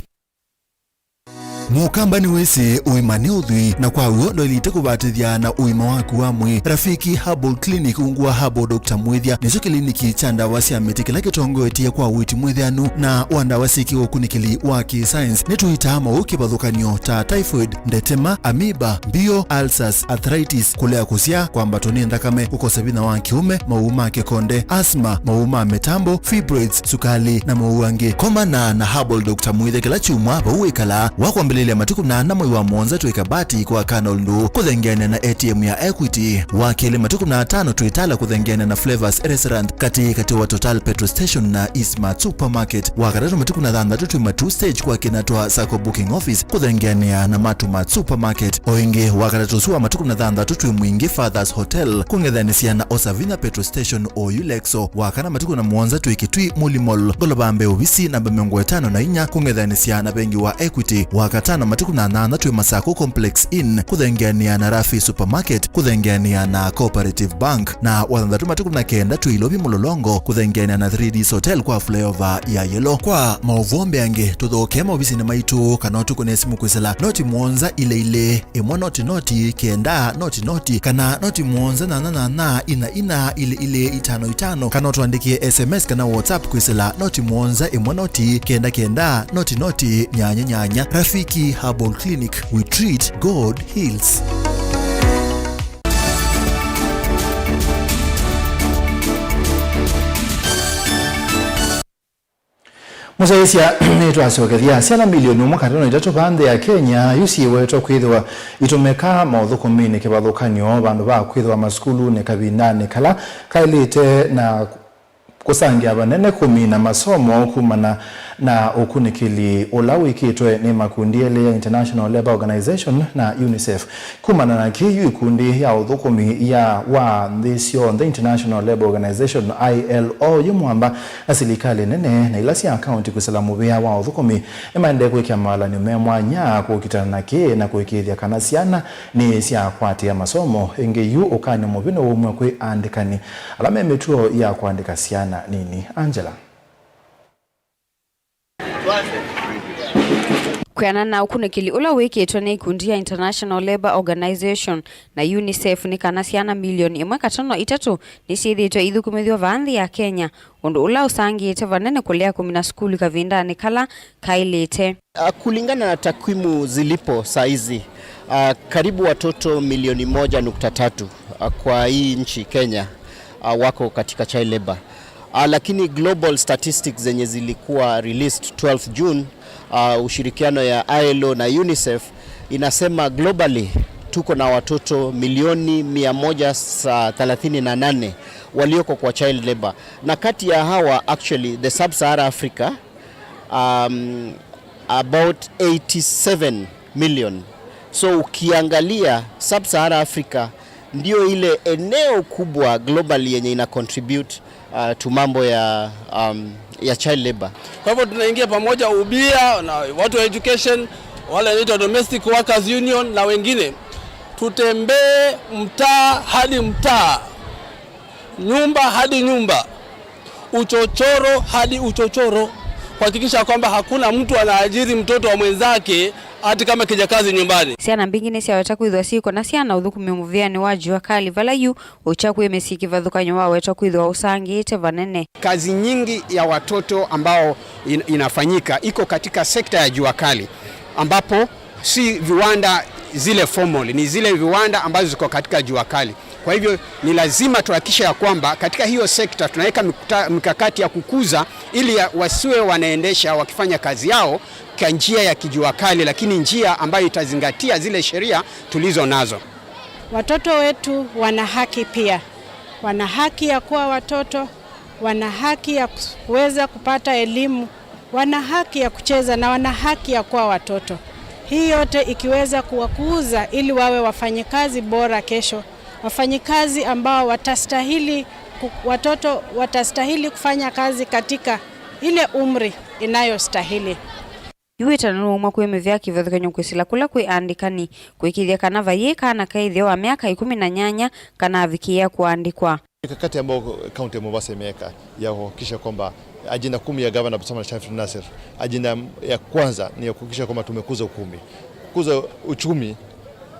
Mũkamba nĩwĩsĩ ũima nĩ ũthwii, na kwa w'o ndwaĩlĩte kũvatĩthya na ũima waku wa mwĩĩ. Rafiki Herbal Clinic ungu wa Herbal Doctor Mwĩthya nĩkyo kĩliniki kya ndawa sya mĩtĩ kĩla kĩtongoetye kwa ũiiti mwĩthĩanu na wa ndawa syĩkĩwe ũkunĩkĩli wa kĩ-science. Nĩtũitaa maũũ kĩvathũkany'o ta typhoid, ndetema, amoeba, mbio, ulcers, arthritis, kũlea kũsyaa, kwambatwa nĩ nthakame, kũkosa vinya wa kĩũme, mawau ma kĩkonde, asthma, mawau ma mĩtambo, fibroids, sukali, na mawau angĩ. Komana na Herbal Doctor Mwĩthya kĩla kyumwa vau wĩkalaa. Wakwambĩlĩlya Lile matukũ na ana mwei wa mũonza twĩ Kabati kwa Colonel Ndũ kũthengeanĩa na A T M ya Equity. Wa kelĩ matukũ na atano twĩ Tala kũthengeanĩa na Flavors Restaurant katĩ katĩ wa Total Petrol Station na Eastmart Supermarket. Wa katatũ matukũ na thanthatũ twĩ Matuu Stage kwa kĩna twa Sacco Booking Office kũthengeanĩa na Matuu Mart Supermarket. O ĩngĩ, wa katatũ ũsu wa matukũ na thanthatũ twĩ Mwingi Fathers Hotel kũng'ethanĩsya na Osavina Petrol Station oyu Lexo. Wa kana matukũ na mũonza twĩ Kitui Muli Mall, ngolova mbee ovisi namba mĩongo ĩtano na inya kũng'ethanĩsya na vengi wa Equity. Wa katano matukũ na nyanya twĩ Masako Complex Inn kũthengeanĩa na Rafi Supermarket kũthengeanĩa na Cooperative Bank. Na wa thanthatũ matukũ na kenda twĩ Ilovi Mũlolongo kũthengeanĩa na three Ds Hotel kwa flyover ya Yellow. Kwa maũvoo mbeange, tũthokee maovisinĩ maitũ kana ũtũkũne simũ kwĩsĩla noti mũonza ilĩ ilĩ, ĩmwe noti noti, kenda noti noti, kana noti mũonza nyanya nyanya, ina ina, ilĩ ilĩ, itano itano, kana ũtũandĩkĩe S M S kana WhatsApp kwĩsĩla noti mũonza ĩmwe noti, kenda kenda, noti noti, nyanya nyanya. Rafiki Herbal Clinic, we treat, God heals. Mũsyaĩĩsya, nĩtwasyokethya. Syana milioni ũmwe katano itatũ vaa nthĩ ya Kenya yu syĩwetwa kwĩthĩwa itũmĩkaa maũthũkũminĩ kĩvathũkany'o vandũ va kwĩthĩwa masukulunĩ kavindanĩ kala kaĩlĩte na kũsangĩa vanene kũmina masomo kumana na ũkunĩkĩli ũla wĩkĩtwe nĩ makundi elĩ ya International Labour Organization na UNICEF. Kumana na kĩĩ, yu ikundi ya ũthũkũmi ya wa nthĩ syonthe, International Labour Organization, I L O, yu mwamba na silikalĩ nene na ila sya kaunti kwĩsĩla mũvĩa wa ũthũkũmi nĩmaendee kwĩkĩa mawalany'o me mwanya kũkitana na kĩĩ na kũĩkĩĩthya kana syana nĩsyakwatĩa masomo. Ĩngĩ yu ũkany'o mũvĩ nĩwaumw'a kwĩ aandĩkani ala me mĩtuo ya kũandĩka syana nini. Angela. Kwĩanana na ũkunĩkĩli ũla wĩkĩtwe nĩ ikundi ya International Labour Organization na UNICEF, nĩ kana syana milioni ĩmwe katano itatũ nĩsyĩthĩĩtwe ithũkũmĩthw'a vaa nthĩ ya Kenya, ũndũ ũla ũsangĩĩte vanene kũlea kũmina sukulu kavindanĩ kala kaĩlĩte. Ah, kulingana na takwimu zilipo saa hizi, ah, karibu watoto milioni moja nukta tatu, ah, kwa hii nchi Kenya, ah, wako katika child labor. Ah, lakini global statistics zenye zilikuwa released twelfth June, ah, ushirikiano ya I L O na UNICEF inasema globally tuko na watoto milioni mia moja thelathini na nane walioko kwa child labor. Na kati ya hawa, actually, the Sub-Sahara Africa, um, about eighty-seven million. So ukiangalia Sub-Sahara Africa ndio ile eneo kubwa globally yenye ina contribute, uh, to mambo ya, um, ya child labor. Kwa hivyo tunaingia pamoja, ubia na watu wa education, wale wanaitwa Domestic Workers Union na wengine, tutembee mtaa hadi mtaa, nyumba hadi nyumba, uchochoro hadi uchochoro, kuhakikisha kwamba hakuna mtu anaajiri mtoto wa mwenzake hata kama kijakazi nyumbani. Syana mbingĩ nĩsyaweta kwĩthwa syĩkona syana ũthũkũmi mũvĩanĩ wa jua kali, vala yu ũkya kwĩ mĩsyĩ kĩvathũkany'o wawetwa kwĩthwa ũsangĩĩte vanene. Kazi nyingi ya watoto ambao in-, inafanyika iko katika sekta ya jua kali, ambapo si viwanda zile formal, ni zile viwanda ambazo ziko katika jua kali. Kwa hivyo ni lazima tuhakikishe ya kwamba katika hiyo sekta tunaweka mikuta-, mikakati ya kukuza ili ya, wasiwe wanaendesha wakifanya kazi yao kwa njia ya kijua kali, lakini njia ambayo itazingatia zile sheria tulizo nazo. Watoto wetu wana haki pia. Wana haki ya kuwa watoto, wana haki ya kus-, kuweza kupata elimu, wana haki ya kucheza na wana haki ya kuwa watoto. Hii yote ikiweza kuwakuza ili wawe wafanyikazi bora kesho, wafanyikazi ambao watastahili ku-, watoto watastahili kufanya kazi katika ile umri inayostahili. Yu wĩtano nĩwaumw'a kwĩ mĩvĩa kĩvathũkany'o kwĩsĩla kũla kwĩ aandĩkani, kũĩkĩĩthya kana vaiĩ kana ka ĩtheo wa myaka ĩkũmi na nyanya kana avikĩĩa kũandĩkwa. Mikakati ambayo kaunti ya Mombasa imeweka ya kuhakikisha kwamba ajenda kumi ya gavana Abdulswamad Shariff Nassir, ajenda ya kwanza ni ya kuhakikisha kwamba tumekuza uchumi. Kukuza uchumi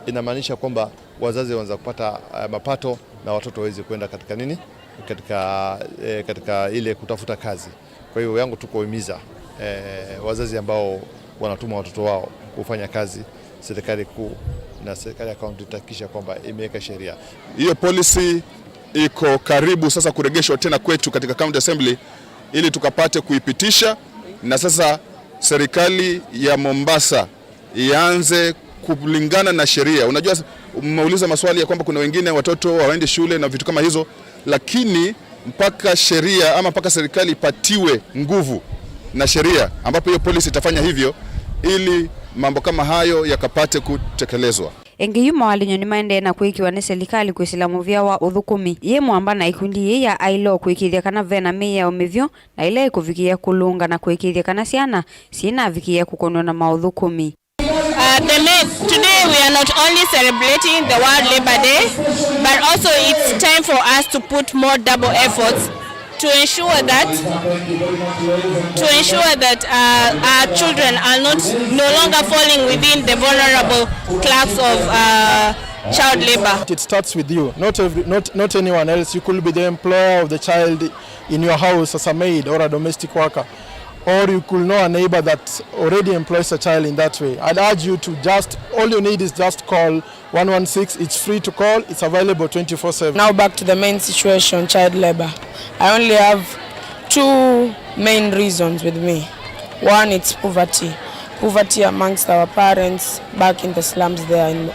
inamaanisha kwamba wazazi wanaweza kupata, eh, mapato na watoto waweze kwenda katika nini? Katika, eh, katika ile kutafuta kazi. Kwa hiyo yangu tu kuwahimiza, eh, wazazi ambao wanatuma watoto wao kufanya kazi, serikali kuu na serikali ya kaunti itahakikisha kwamba imeweka sheria. Hiyo policy iko karibu sasa kuregeshwa tena kwetu katika County Assembly ili tukapate kuipitisha, na sasa serikali ya Mombasa Ianze kulingana na sheria. Unajua, mmeuliza maswali ya kwamba kuna wengine watoto hawaendi shule na vitu kama hizo, lakini mpaka sheria ama mpaka serikali ipatiwe nguvu na sheria, ambapo hiyo polisi itafanya hivyo ili mambo kama hayo yakapate kutekelezwa. Ĩngĩ yu mawalany'o nĩmaendee na kwĩkĩwa nĩ silikalĩ kwĩsĩla mũvĩa wa ũthũkũmi yĩ mwamba na ĩkundi yĩĩ ya ILO kũĩkĩĩthya kana ve na mĩao mĩvyũ na ĩla ĩkũvikĩĩa kũlũnga na kũĩkĩĩthya kana syana syĩnavikĩĩa kũkonw'a na maũthũkũmi. Uh, the main, today we are not only celebrating the World Labour Day, but also it's time for us to put more double efforts to ensure that, to ensure that, uh, our children are not, no longer falling within the vulnerable class of, uh, child labor. It starts with you, not every, not, not anyone else. You could be the employer of the child in your house as a maid or a domestic worker, or you could know a neighbor that already employs a child in that way. I'd urge you to just, all you need is just call one one six. It's free to call, it's available twenty-four seven. Now back to the main situation, child labor. I only have two main reasons with me. One, it's poverty. Poverty amongst our parents back in the slums there in,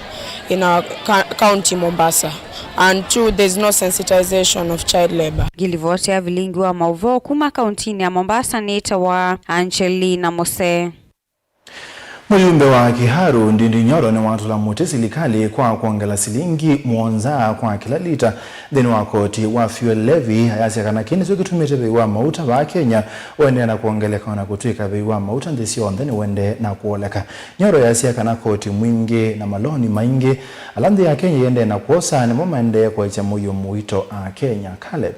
in our co-, county, Mombasa. And two, there's no sensitization of child labor. Ngilivoti ya vilingi wa maũvoo kuma kauntinĩ ya Mombasa nĩtawa Angelina Mose. Mũyumbe wa Kiharu Ndindi Nyoro nĩwatũla mũtĩ silikalĩ kwa kwongela silingi mũonza kwa kĩla lita nthĩnĩ wa koti wa fuel levy, ayasya kana kĩĩ nĩkyo kĩtumĩte vei wa mauta vaa Kenya ũendee na kwongeleka, o na kũtw'ĩka vei wa mauta nthĩ syonthe nĩwendee na kwoleka. Nyoro ayasya kana koti mwingĩ na maloni maingĩ ala nthĩ ya Kenya ĩendee na kwosa nĩmo maendee kũekya mũio mũito a Kenya. Caleb.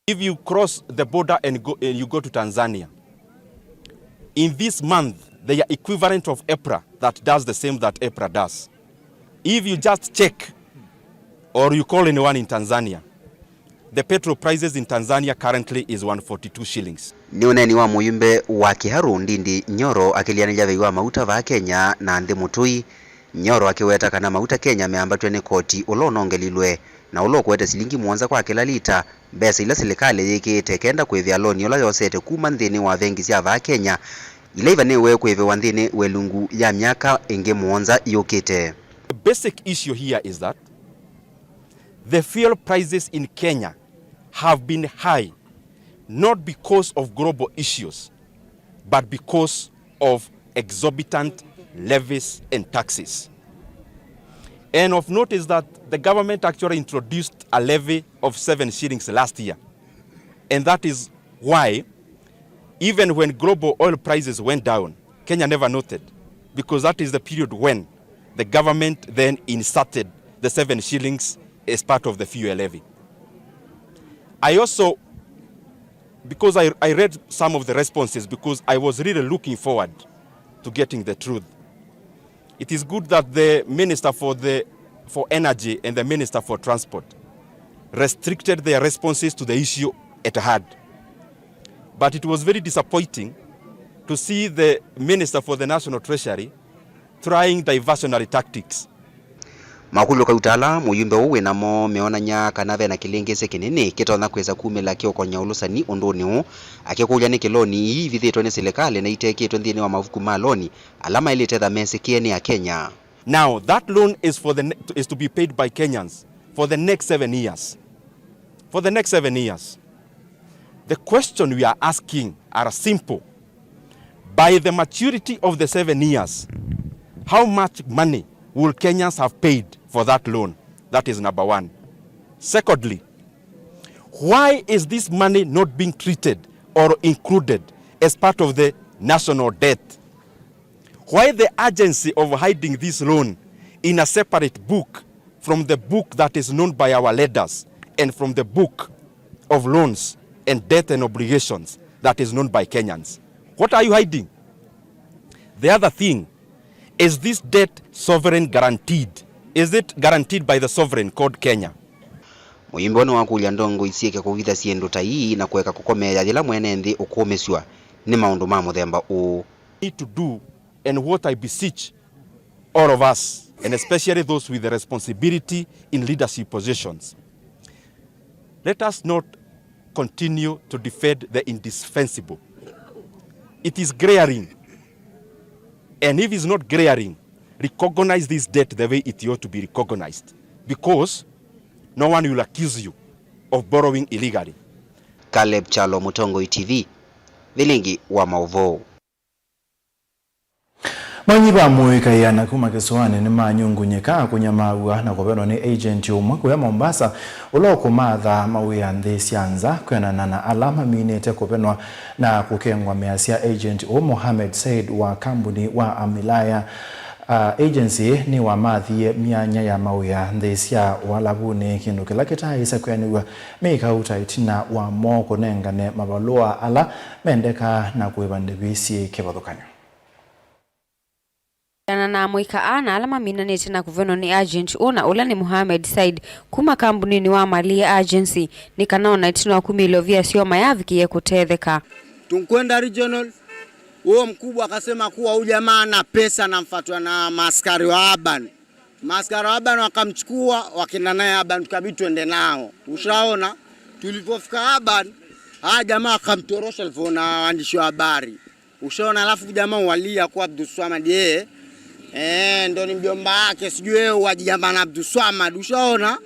If you cross the border and go, and you go to Tanzania, in this month, they are equivalent of EPRA that does the same that EPRA does. If you just check or you call anyone in Tanzania, the petrol prices in Tanzania currently is one forty-two shillings. Nĩ ũneeni wa mũyumbe wa Kiharu Ndindi Nyoro akĩlianĩlya vei wa mauta vaa Kenya na nthĩ mũtũi. Nyoro akĩweta kana mauta Kenya meambatw'e nĩ koti ũla ũnongelilwe na ũla ũkũete silingi mũonza kwa kĩla lita, mbesa ila silikalĩ yĩkĩĩte kenda kũĩvĩa loni ũla yosete kuma nthĩnĩ wa vengi sya vaa Kenya, ila ivanĩĩwe kũĩvĩwa nthĩnĩ wa ĩlungu ya myaka ĩngĩ mũonza yũkĩte. The basic issue here is that the fuel prices in Kenya have been high not because of global issues, but because of exorbitant levies and taxes. And of note is that the government actually introduced a levy of seven shillings last year. And that is why, even when global oil prices went down, Kenya never noted, because that is the period when the government then inserted the seven shillings as part of the fuel levy. I also, because I, I read some of the responses, because I was really looking forward to getting the truth. It is good that the Minister for the, for Energy and the Minister for Transport restricted their responses to the issue at hand. But it was very disappointing to see the Minister for the National Treasury trying diversionary tactics. Makũlyo kauta ala mũyumbe ũũ wĩ namo meonany'a kana ve na kĩlĩngĩsĩ kĩnene kĩtonya kwĩsa kumĩla kĩũkony'a ũlũsani ũndũnĩ ũũ, akĩkũlya nĩkĩ loni ii ivithĩtwe nĩ silikalĩ na itekĩtwe nthĩnĩ wa mavuku ma loni ala maĩlĩte etha mesĩkĩe nĩ Akenya. Now, that loan is for the ne-, is to be paid by Kenyans for the next seven years. For the next seven years. The question we are asking are simple. By the maturity of the seven years, how much money will Kenyans have paid for that loan? That is number one. Secondly, why is this money not being treated or included as part of the national debt? Why the urgency of hiding this loan in a separate book from the book that is known by our leaders and from the book of loans and debt and obligations that is known by Kenyans? What are you hiding? The other thing, is this debt sovereign guaranteed? Is it guaranteed by the sovereign called Kenya? Mũyumbe ũũ nĩwakũlya ndongoi syĩke kũvitha syĩndũ ta ii na kũeka kũkomeea yĩla mwene nthĩ ũkũũmĩsw'a nĩ maũndũ ma mũthemba ũũ. Need to do, and what I beseech all of us, and especially those with the responsibility in leadership positions, let us not continue to defend the indispensable. It is glaring And if he's not clearing, recognize this debt the way it ought to be recognized, because no one will accuse you of borrowing illegally. Caleb Kyalo, Mũtongoi T V, Vilingi wa Maũvoo. Manyiva mũĩkaĩana kuma kĩsũanĩ nĩmanyungunyĩka kũnyamaaw'a na kũvenwa nĩ agent ũmwe kũya Mombasa, ũla ũkũmatha mawĩa nthĩ sya nza, kwĩanana na ala maminĩte kũvenwa na kũkengwa mĩasya. Agent ũũ Mohamed Said wa kambuni wa Amilaya, uh, Agency nĩwamathie myanya ya mawĩa nthĩ sya Ũalavunĩ, kĩndũ kĩla kĩtaaĩse kwĩanĩw'a mĩkauta ĩtina wa mo kũnengane mavalũa ala mendekaa na kũĩva ndĩvi syĩ kĩvathũkany'o. Ana na amũika aa na ala maminanĩte na kũvenwa nĩ agent ũna, ũla nĩ Mohamed Said kuma kambuninĩ wa Malia Agency, nĩ kana ona ĩtina wa kumya ilovia syoo mayavikĩie kũtetheka. Tunkwenda regional, huyo mkubwa akasema kuwa huyu jamaa ana pesa, anamfuatwa na maaskari wa urban. Maaskari wa urban wakamchukua, wakaenda naye urban, tukabidi tuende nao. Ushaona, tulipofika urban, haya jamaa wakamtorosha alivyoona waandishi wa habari. Ushaona, alafu jamaa walia kwa Abdul Swamad, yeye, eh, ndo ni mjomba wake, sijui yeye wajijamba na Abdul Swamad, ushaona?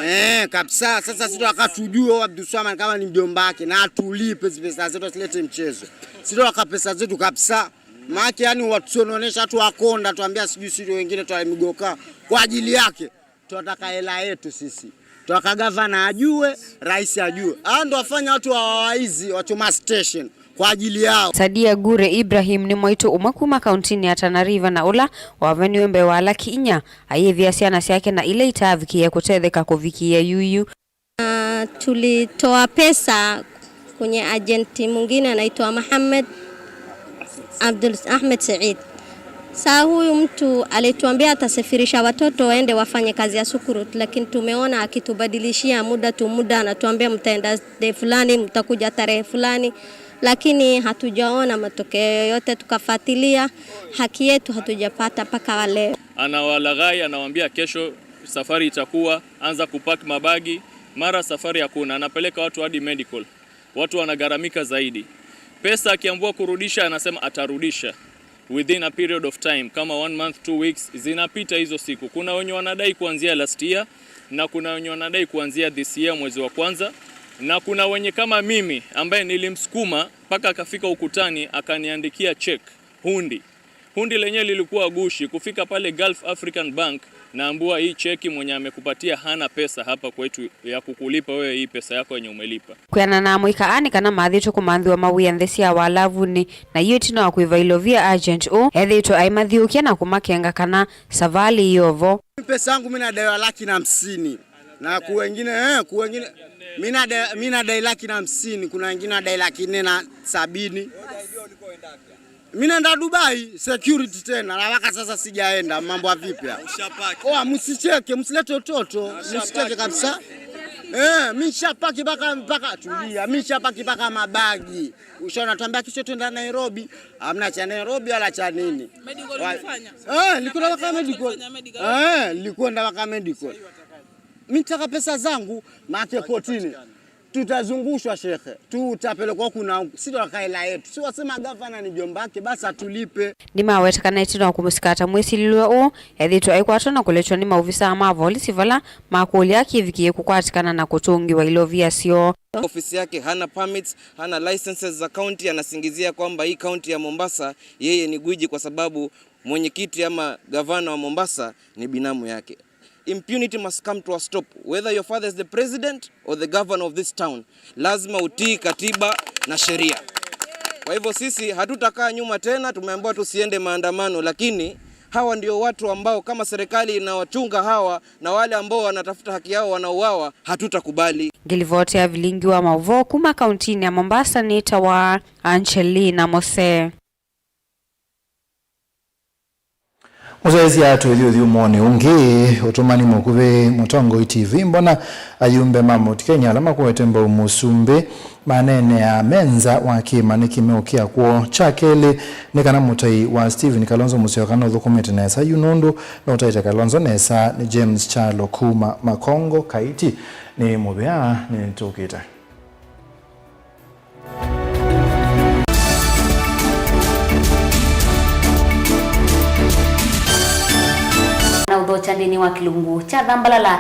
Eh, kabisa. Sasa sisi wakatujua huyo Abdul Swamad kama ni mjomba wake, na atulipe zile pesa zetu, asilete mchezo. Sisi waka pesa zetu kabisa. Maana yani watu wanaonesha tu wakonda, tuambia sijui sisi wengine tu migoka kwa ajili yake. Tunataka hela yetu sisi. Tunataka gavana ajue, rais ajue. Hao ndo wafanya watu wa waizi, wachoma station kwa ajili yao. Sadia Gure Ibrahim nĩ mwaitũ ũmwe kuma kauntinĩ ya Tana River na ũla waveniwe mbee wa alaki inya, ayĩvĩa syana syake na ila itaavikĩie kũtetheka kũvikĩĩa yuyu. Ah, tulitoa pesa kwenye agent mwingine anaitwa Mohamed Abdul Ahmed Said. Saa huyu mtu alituambia atasafirisha watoto waende wafanye kazi ya sukuru, lakini tumeona akitubadilishia muda tu muda, anatuambia mtaenda tarehe fulani, mtakuja tarehe fulani, lakini hatujaona matokeo yoyote. Tukafuatilia, haki yetu hatujapata mpaka wa leo. Anawalaghai, anawaambia kesho safari itakuwa, anza kupack mabagi, mara safari hakuna, anapeleka watu hadi medical. Watu wanagharamika zaidi. Pesa akiambiwa kurudisha, anasema atarudisha within a period of time, kama one month, two weeks, zinapita hizo siku. Kuna wenye wanadai kuanzia last year, na kuna wenye wanadai kuanzia this year mwezi wa kwanza, na kuna wenye kama mimi ambaye nilimsukuma mpaka akafika ukutani akaniandikia check, hundi. Hundi lenyewe lilikuwa gushi. Kufika pale Gulf African Bank, naambiwa, "Hii cheki mwenye amekupatia hana pesa hapa kwetu ya kukulipa wewe hii pesa yako yenye umelipa." Kwĩanana na amũika aa nĩ kana mathĩtwe kũmanthĩwa mawĩa nthĩ sya Walavunĩ, na yu ĩtina wa kũĩva ilovia agent ũũ ethĩĩtwe aimathiũũkya na kũmakenga kana savalĩ ĩyovo. Pesa yangu mimi nadaiwa laki na hamsini. Na ku wengine, eh, ku wengine, mimi nadai, mimi nadai laki na hamsini, kuna wengine nadai laki nne na sabini. Mimi naenda Dubai, security tena, na mpaka sasa sijaenda, mambo ya vipi haya? Ushapaki. Oh, msicheke, msilete utoto, msicheke kabisa. Eh, mimi nishapaki mpaka, mpaka, tulia, mimi nishapaki mpaka mabagi. Ushaona, tuambia kisha tuenda Nairobi, hamna cha Nairobi wala cha nini. Medical ulifanya? Eh, nilikwenda mpaka medical. Ulifanya medical? Eh, nilikwenda mpaka medical. Mimi nataka pesa zangu, make kotini. Tutazungushwa, shekhe. Tutapelekwa kuna, si twakaela yetu. Si wasema gavana ni mjomba wake, basi atulipe. Nĩmaweta kana ĩtina wa kũmũsikata mwĩsilĩlwe ũũ, ethĩĩtwe aikwatwa na kũletwa nĩ maovisaa ma volisi vala makũlya kĩvikĩe kũkwatĩkana na kũtũngĩwa ilovia syoo. Ofisi yake hana permits, hana licenses za county, anasingizia kwamba hii county ya Mombasa, yeye ni gwiji kwa sababu mwenyekiti ama gavana wa Mombasa ni binamu yake. Impunity must come to a stop. Whether your father is the president or the governor of this town, lazima utii katiba na sheria. Kwa hivyo sisi hatutakaa nyuma tena, tumeambiwa tusiende maandamano, lakini hawa ndio watu ambao kama serikali inawachunga hawa na wale ambao wanatafuta haki yao wanauawa, hatutakubali. Ngĩlivoti ya Vilingi wa Maũvoo kuma kauntinĩ ya Mombasa nĩtawa Angelina Mose. Mũsyaĩĩsya tũithi ũthyũmũonĩ ũngĩ, ũtũmani mũkuvĩ, Mũtongoi T V, mbona ayumbe ma Mount Kenya ala makuete mbau mũsumbĩ maneenea me nza wa kĩĩma nĩ kĩmeo kya kwoo. Kya kelĩ, nĩ kana mũtai wa Stephen Kalonzo Musyoka nũthũkũmĩte nesa yu nũndũ nũtaĩte Kalonzo nesa nĩ James Kyalo kuma Makongo, Kaiti. Nĩ mũvea nĩtũkĩte. Nthĩnĩ wa kĩlungu kya Thambalala.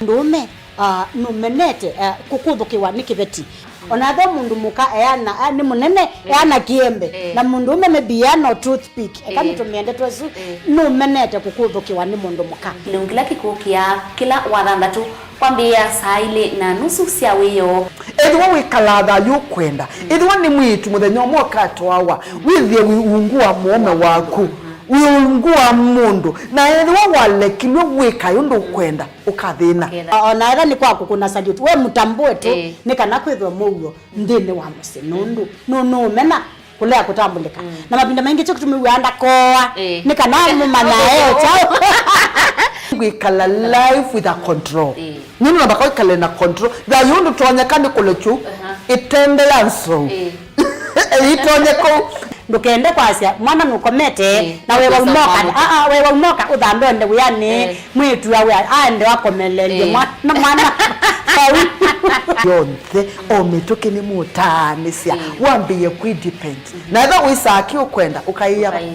Mũndũũme, ah, nũmenete, eh, kũkũthũkĩwa nĩ kĩveti. O na ethĩwa mũndũ mũka eana, ah, nĩ mũnene, eh, eana kĩembe. Eh. Na mũndũũme maybe eana o toothpick. Eka, eh, nĩtũmĩe ndeto ĩsu, eh, nũmenete kũkũthũkĩwa nĩ mũndũ mũka. Kĩlungu kĩla kĩkũkĩa kĩla Wathanthatũ kwambĩĩa saa ilĩ na nusu sya wĩoo. Ethĩwa wĩkalaa thayũ ũkwenda, ethĩwa nĩ mwĩĩtu mũthenya ũmwe ũkatwawa, wĩthĩe wĩ ungu wa mũũme waku, wĩ ungu wa mũndũ, na ethĩwa walekilwe wĩkae ũndũ ũkwenda, ũkathĩna. Ũkethĩa. O na ethĩwa nĩ kwa kũkũna salute, we mũtambũe tu, ĩĩ, nĩ kana kwĩthwe mũuo nthĩnĩ wa mũsyĩ, nũndũ nũ-, nũũmena kũlea kũtambũlĩka. Mm. Na mavinda maingĩ kyo kĩtumi wĩaa ndakoa, ĩĩ, nĩ kana mũmanya e kyaũ. Kwĩkala life with a control. Ĩĩ. Nũndũ namba kwĩkale na control. Thayũ ndũtonyeka nĩ kũlekyu, aha, ĩtende ya nzou. Ĩĩ. Ĩitonye kũu. Ndũkende kwasya mwana nũkomete, ĩĩ, na wĩwa umoka, aa, wĩwa umoka ũthambe ũende wĩanĩ, ĩĩ, mwĩĩtu awe aende akomelelye, ĩĩ, mwana, mwana. Vau. Yonthe, o mĩtũkĩ nĩmũtaanĩsya, ĩĩ, wambĩĩe kwĩ depend. Na ethĩwa wĩsaa kĩ ũkwenda, ũkaĩa. Ũkaĩ-,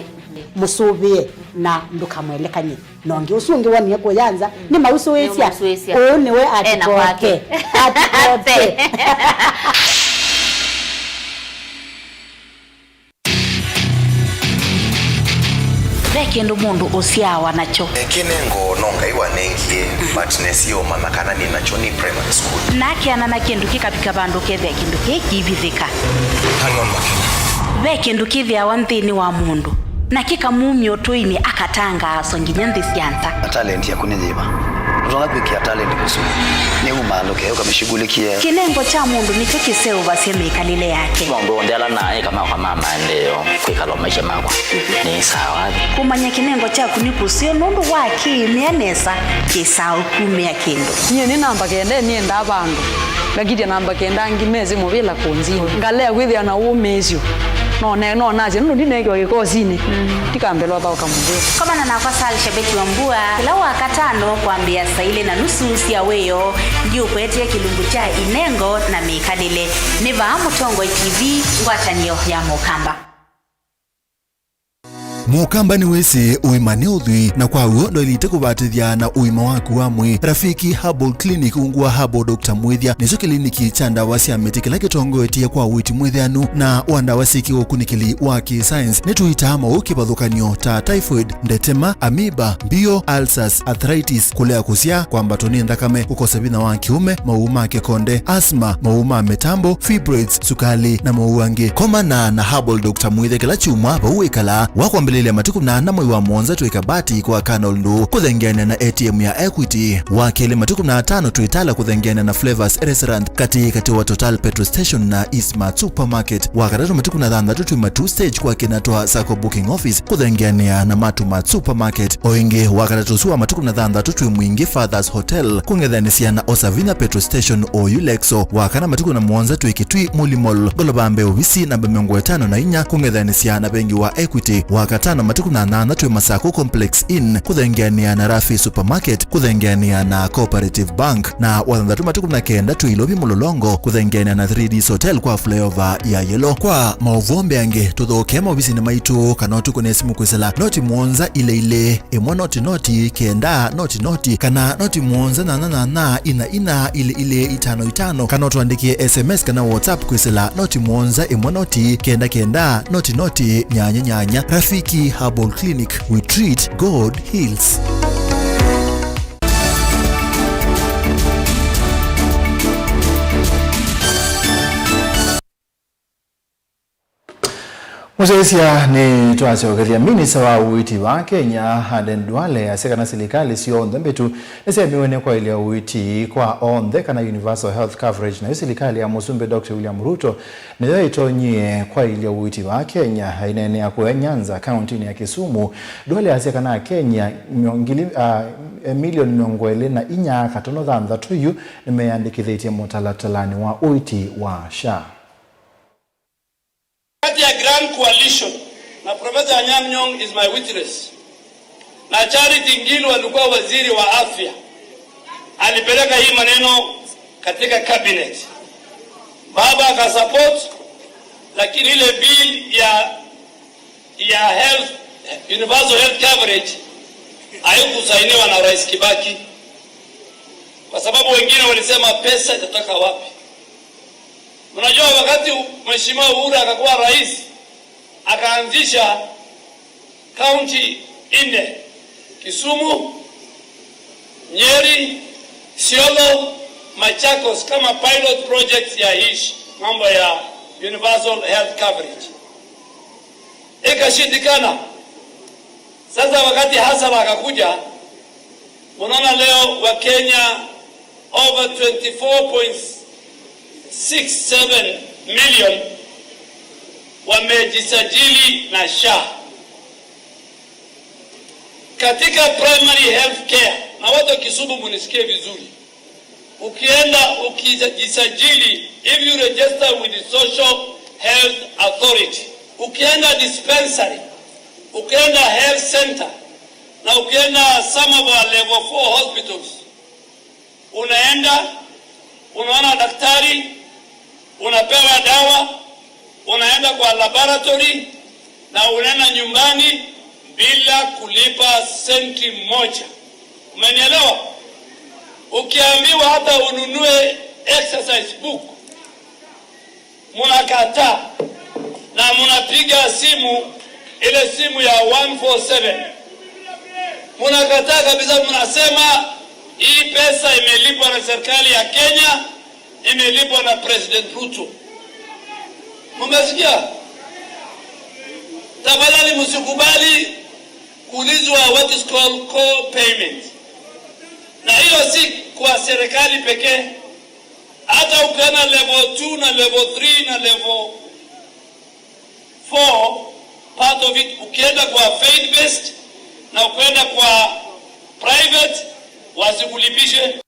mũsũvĩe na ndũkamwelekany'e na ũngĩ. Ũsu ũngĩ wonie kũya nza, nĩmausũĩsya. Nĩmausũĩsya. Ũũ nĩwe ena atikote. Kwake. Atikote. Ve kĩndũ mũndũ ũsyaawa nakyo. Kĩnengo no Ngai wanengie, but nesie ũmanya kana nĩ nakyo nĩ primary school. Na akeana na kĩndũ kĩkavika vandũ ũkethĩa kĩndũ kĩĩ kĩivithĩka. Hang on, Makena. Ve kĩndũ kĩthĩawa nthĩnĩ wa mũndũ, na kĩkamumya ũtũinĩ akatangaaswa nginya nthĩ sya nza. Talent yaku nĩ yĩva? Ndũtonya kwĩkĩa talent mũsyĩ. Nĩ uma ndũke ũkamĩshughulikie. Kĩnengo kya mũndũ nĩkyo kĩseũvasya mĩkalĩle yake. Maũndũ onthe ala naĩ kamakwa ma maendeeo kwĩkala maisha makwa. Nĩ sawa. Kũmanya kĩnengo kyaku nĩ kũseo nũndũ wa kĩĩmĩa nesa kĩsaa ũkumĩa kĩndũ. Nyie nĩ namba kenda nĩendaa vandũ. Ngakitya namba kenda angĩ mesĩ mũvĩla kũnzinga. Ngalea kwĩthĩa na ũmĩĩsyo. No ne-, no nasya nũndũ ndineekiwa kĩkosinĩ. Mm. Ndikambĩlwa thaũka mũvĩla. Komana nakwa Sal Shabeki wa Mbua kĩla Wakatano kwambĩĩa saa ilĩ na nusu sya wĩoo. Ndiũkwetee kĩlungu kya inengo na mĩkalĩle. Nĩ vaa Mũtongoi T V, ngwatanĩo ya Mũkamba. Mũkamba nĩwĩsĩ ũima nĩ ũthwii, na kwa w'o ndwaĩlĩte kũvatĩthya na ũima waku wa mwĩĩ. Rafiki Herbal Clinic ungu wa Herbal Doctor Mwĩthya nĩkyo kĩliniki kya ndawa sya mĩtĩ kĩla kĩtongoetye kwa ũiiti mwĩthĩanu na wa ndawa syĩ kĩũkunĩkĩli wa kĩ-science. Nĩtũitaa maũũ kĩvathũkany'o ta typhoid, ndetema, amoeba, mbio, ulcers, arthritis, kũlea kũsyaa, kwambatwa nĩ nthakame, kũkosa vinya wa kĩũme, maũũ ma kĩkonde, asthma, maũũ ma mĩtambo, fibroids, sukalĩ, na maũũ angĩ. Komana na Herbal Doctor Mwĩthya kĩla kyumwa vau wĩkalaa. Wa kwambĩlĩlya matukũ nana mwei wa mũonza twĩ Kabati kwa Colonel Ndũ kũthengeanĩa na A T M ya Equity. Wa kelĩ matukũ na atano twĩ Tala kũthengeanĩa na Flavors Restaurant katĩ katĩ wa Total Petrol Station na Eastmart Supermarket. Wa katatũ matukũ na thanthatũ twĩ Matuu Stage kwa kĩna twa Sacco Booking Office kũthengeanĩa na Matumat Supermarket. O ĩngĩ, wa katatũ ũsu wa matukũ na thanthatũ twĩ Mwingi Fathers Hotel kũng'ethanĩsya na Osavina Petrol Station oyu Lexo. Wa kana matukũ na mũonza twĩ Kitui Muli Mall, ngolova mbee ovisi namba mĩongo ĩtano na inya kũng'ethanĩsya na vengi wa Equity. Wa katano matukũ na nyanya twĩ Masako Complex Inn kũthengeanĩa na Rafi Supermarket kũthengeanĩa na Cooperative Bank. Na wa thanthatũ matukũ na kenda twĩ Ilovi Mũlolongo kũthengeanĩa na three Ds Hotel kwa flyover ya Yellow. Kwa maũvoo mbeange, tũthokee maovisinĩ maitũ kana ũtũkũne simũ kwĩsĩla noti mũonza ilĩ ilĩ, ĩmwe noti noti, kenda noti noti, kana noti mũonza nyanya nyanya, ina ina, ilĩ ilĩ, itano itano, kana ũtũandĩkĩe S M S kana WhatsApp kwĩsĩla noti mũonza ĩmwe noti, kenda kenda, noti noti, nyanya nyanya. Rafiki Herbal Clinic, we treat, God heals. Mũsyaĩĩsya nĩtwasyokethya. Minista wa ũiiti wa Kenya, Aden Duale, asya kana silikalĩ syonthe mbĩtu nĩsyaĩmĩwe nĩ kwaĩlya ũiiti kwa onthe, kana universal health coverage, nayo silikalĩ ya Mũsumbĩ Doctor William Ruto nĩyo ĩtonyie kwaĩlya ũiiti wa Kenya. Aineenea kũya Nyanza, kaũntĩnĩ ya Kisumu, Duale asya kana Akenya myo-, ngili, ah, milioni mĩongo ĩlĩ na inya katono thanthatũ yu nĩmeyandĩkĩthĩtye mũtalatalanĩ wa ũiiti wa SHA. Wakati ya Grand Coalition, na Professor Anyang' Nyong'o is my witness, na Charity Ngilu alikuwa waziri wa afya, alipeleka hii maneno katika cabinet. Baba akasupport, lakini ile bill ya, ya health, universal health coverage, Haikusainiwa na Rais Kibaki kwa sababu wengine walisema pesa itatoka wapi. Mnajua wakati Mheshimiwa Uhuru akakuwa rais, akaanzisha kaunti nne: Kisumu, Nyeri, Isiolo, Machakos kama pilot projects ya ish mambo ya universal health coverage. Ikashindikana. Sasa wakati Hasala akakuja, unaona leo wa Kenya over twenty-four point six seven million wamejisajili na sha katika primary health care. Na watu wa Kisumu, munisikie vizuri, ukienda ukijisajili, if you register with the Social Health Authority, ukienda dispensary, ukienda health center, na ukienda some of our level four hospitals, unaenda, unaona daktari, unapewa dawa, unaenda kwa laboratory na unaenda nyumbani bila kulipa senti moja. Umenielewa? Ukiambiwa hata ununue exercise book, munakataa na munapiga simu, ile simu ya one four seven. Munakataa kabisa, munasema hii pesa imelipwa na serikali ya Kenya, imelipwa na President Ruto. Mumesikia? Tafadhali msikubali kuulizwa what is called co-payment. Na hiyo si kwa serikali pekee. Hata ukienda level two na level three na level four, part of it, ukienda kwa faith based na ukienda kwa private, wasikulipishe.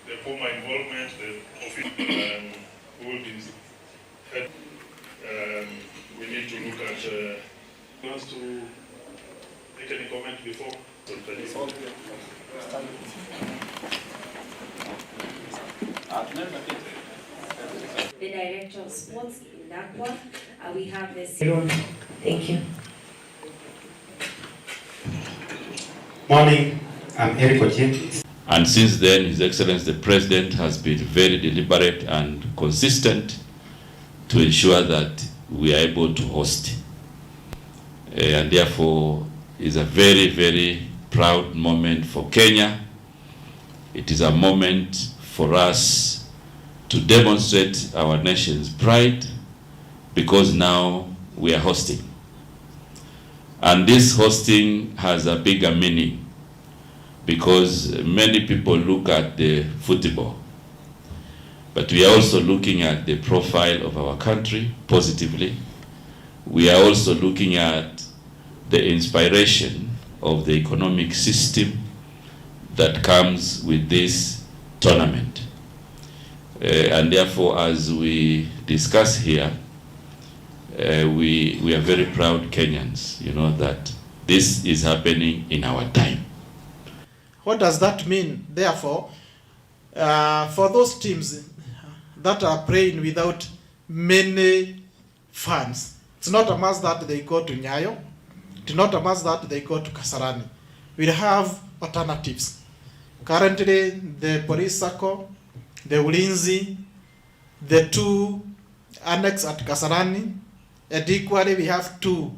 The former involvement, the office, um, holdings, um, we need to look at, uh, wants to make any comment before? The Director of Sports in Dakwa, uh, we have the... Thank you. Morning, I'm Eric Ochieng. And since then, His Excellency the President has been very deliberate and consistent to ensure that we are able to host. Eh, and therefore, it's a very, very proud moment for Kenya. It is a moment for us to demonstrate our nation's pride because now we are hosting. And this hosting has a bigger meaning because many people look at the football, but we are also looking at the profile of our country positively. We are also looking at the inspiration of the economic system that comes with this tournament. Uh, and therefore, as we discuss here, uh, we, we are very proud Kenyans, you know, that this is happening in our time. What does that mean, therefore, uh, for those teams that are playing without many fans? It's not a must that they go to Nyayo. It's not a must that they go to Kasarani. We have alternatives. Currently, the police circle, the Ulinzi, the two annex at Kasarani, and equally we have two,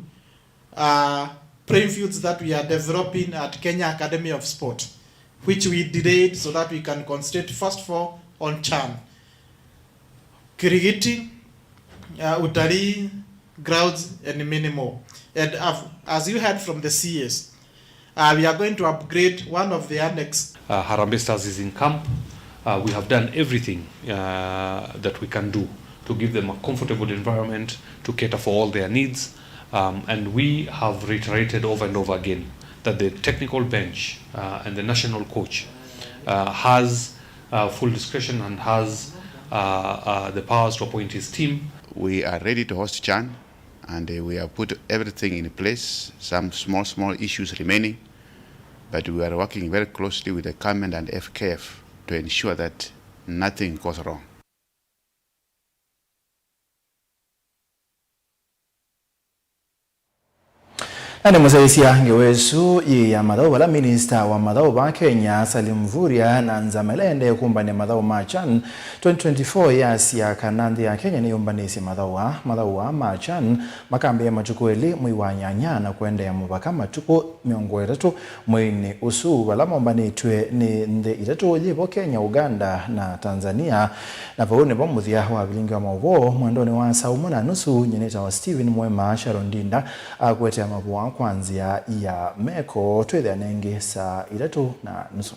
uh, playing fields that we are developing at Kenya Academy of Sport, which we delayed so that we can concentrate first of all on CHAN. Kirigiti, uh, Utalii, grounds, and many more. And, uh, as you heard from the C As, uh, we are going to upgrade one of the annex. Uh, Harambee Stars is in camp. Uh, we have done everything, uh, that we can do to give them a comfortable environment to cater for all their needs. Um, and we have reiterated over and over again that the technical bench, uh, and the national coach, uh, has uh, full discretion and has, uh, uh, the powers to appoint his team. We are ready to host CHAN. and uh, we have put everything in place, some small, small issues remaining, but we are working very closely with the government and F K F to ensure that nothing goes wrong. Na nĩ mũsyaĩĩsya ngewa ĩsu yĩ ya mathaũ vala minista wa mathaũ va Kenya, Salim Mvurya, na nzama ĩla ĩendee kũmbany'a mathaũ ma Chan twenty twenty-four yasya kana nthĩ ya Kenya nĩyũmbanĩsye mathaũ aa. Mathaũ aa ma Chan makambĩĩa matukũ elĩ mwei wa nyanya na kũendeea mũvaka matukũ mĩongo ĩtatũ mweinĩ ũsu, vala mombanĩtw'e nĩ nthĩ itatũ yĩvo, Kenya, Uganda na Tanzania. Na vau nĩvo mũthya wa vilingi wa maũvoo mwendonĩ wa saa ũmwe na nusu. Nyie nĩtawa Stephen Mwema. Sharon Ndinda akũetea mavũa kwa nzĩa ya meko. Twĩthĩane ĩngĩ saa itatũ na nusu.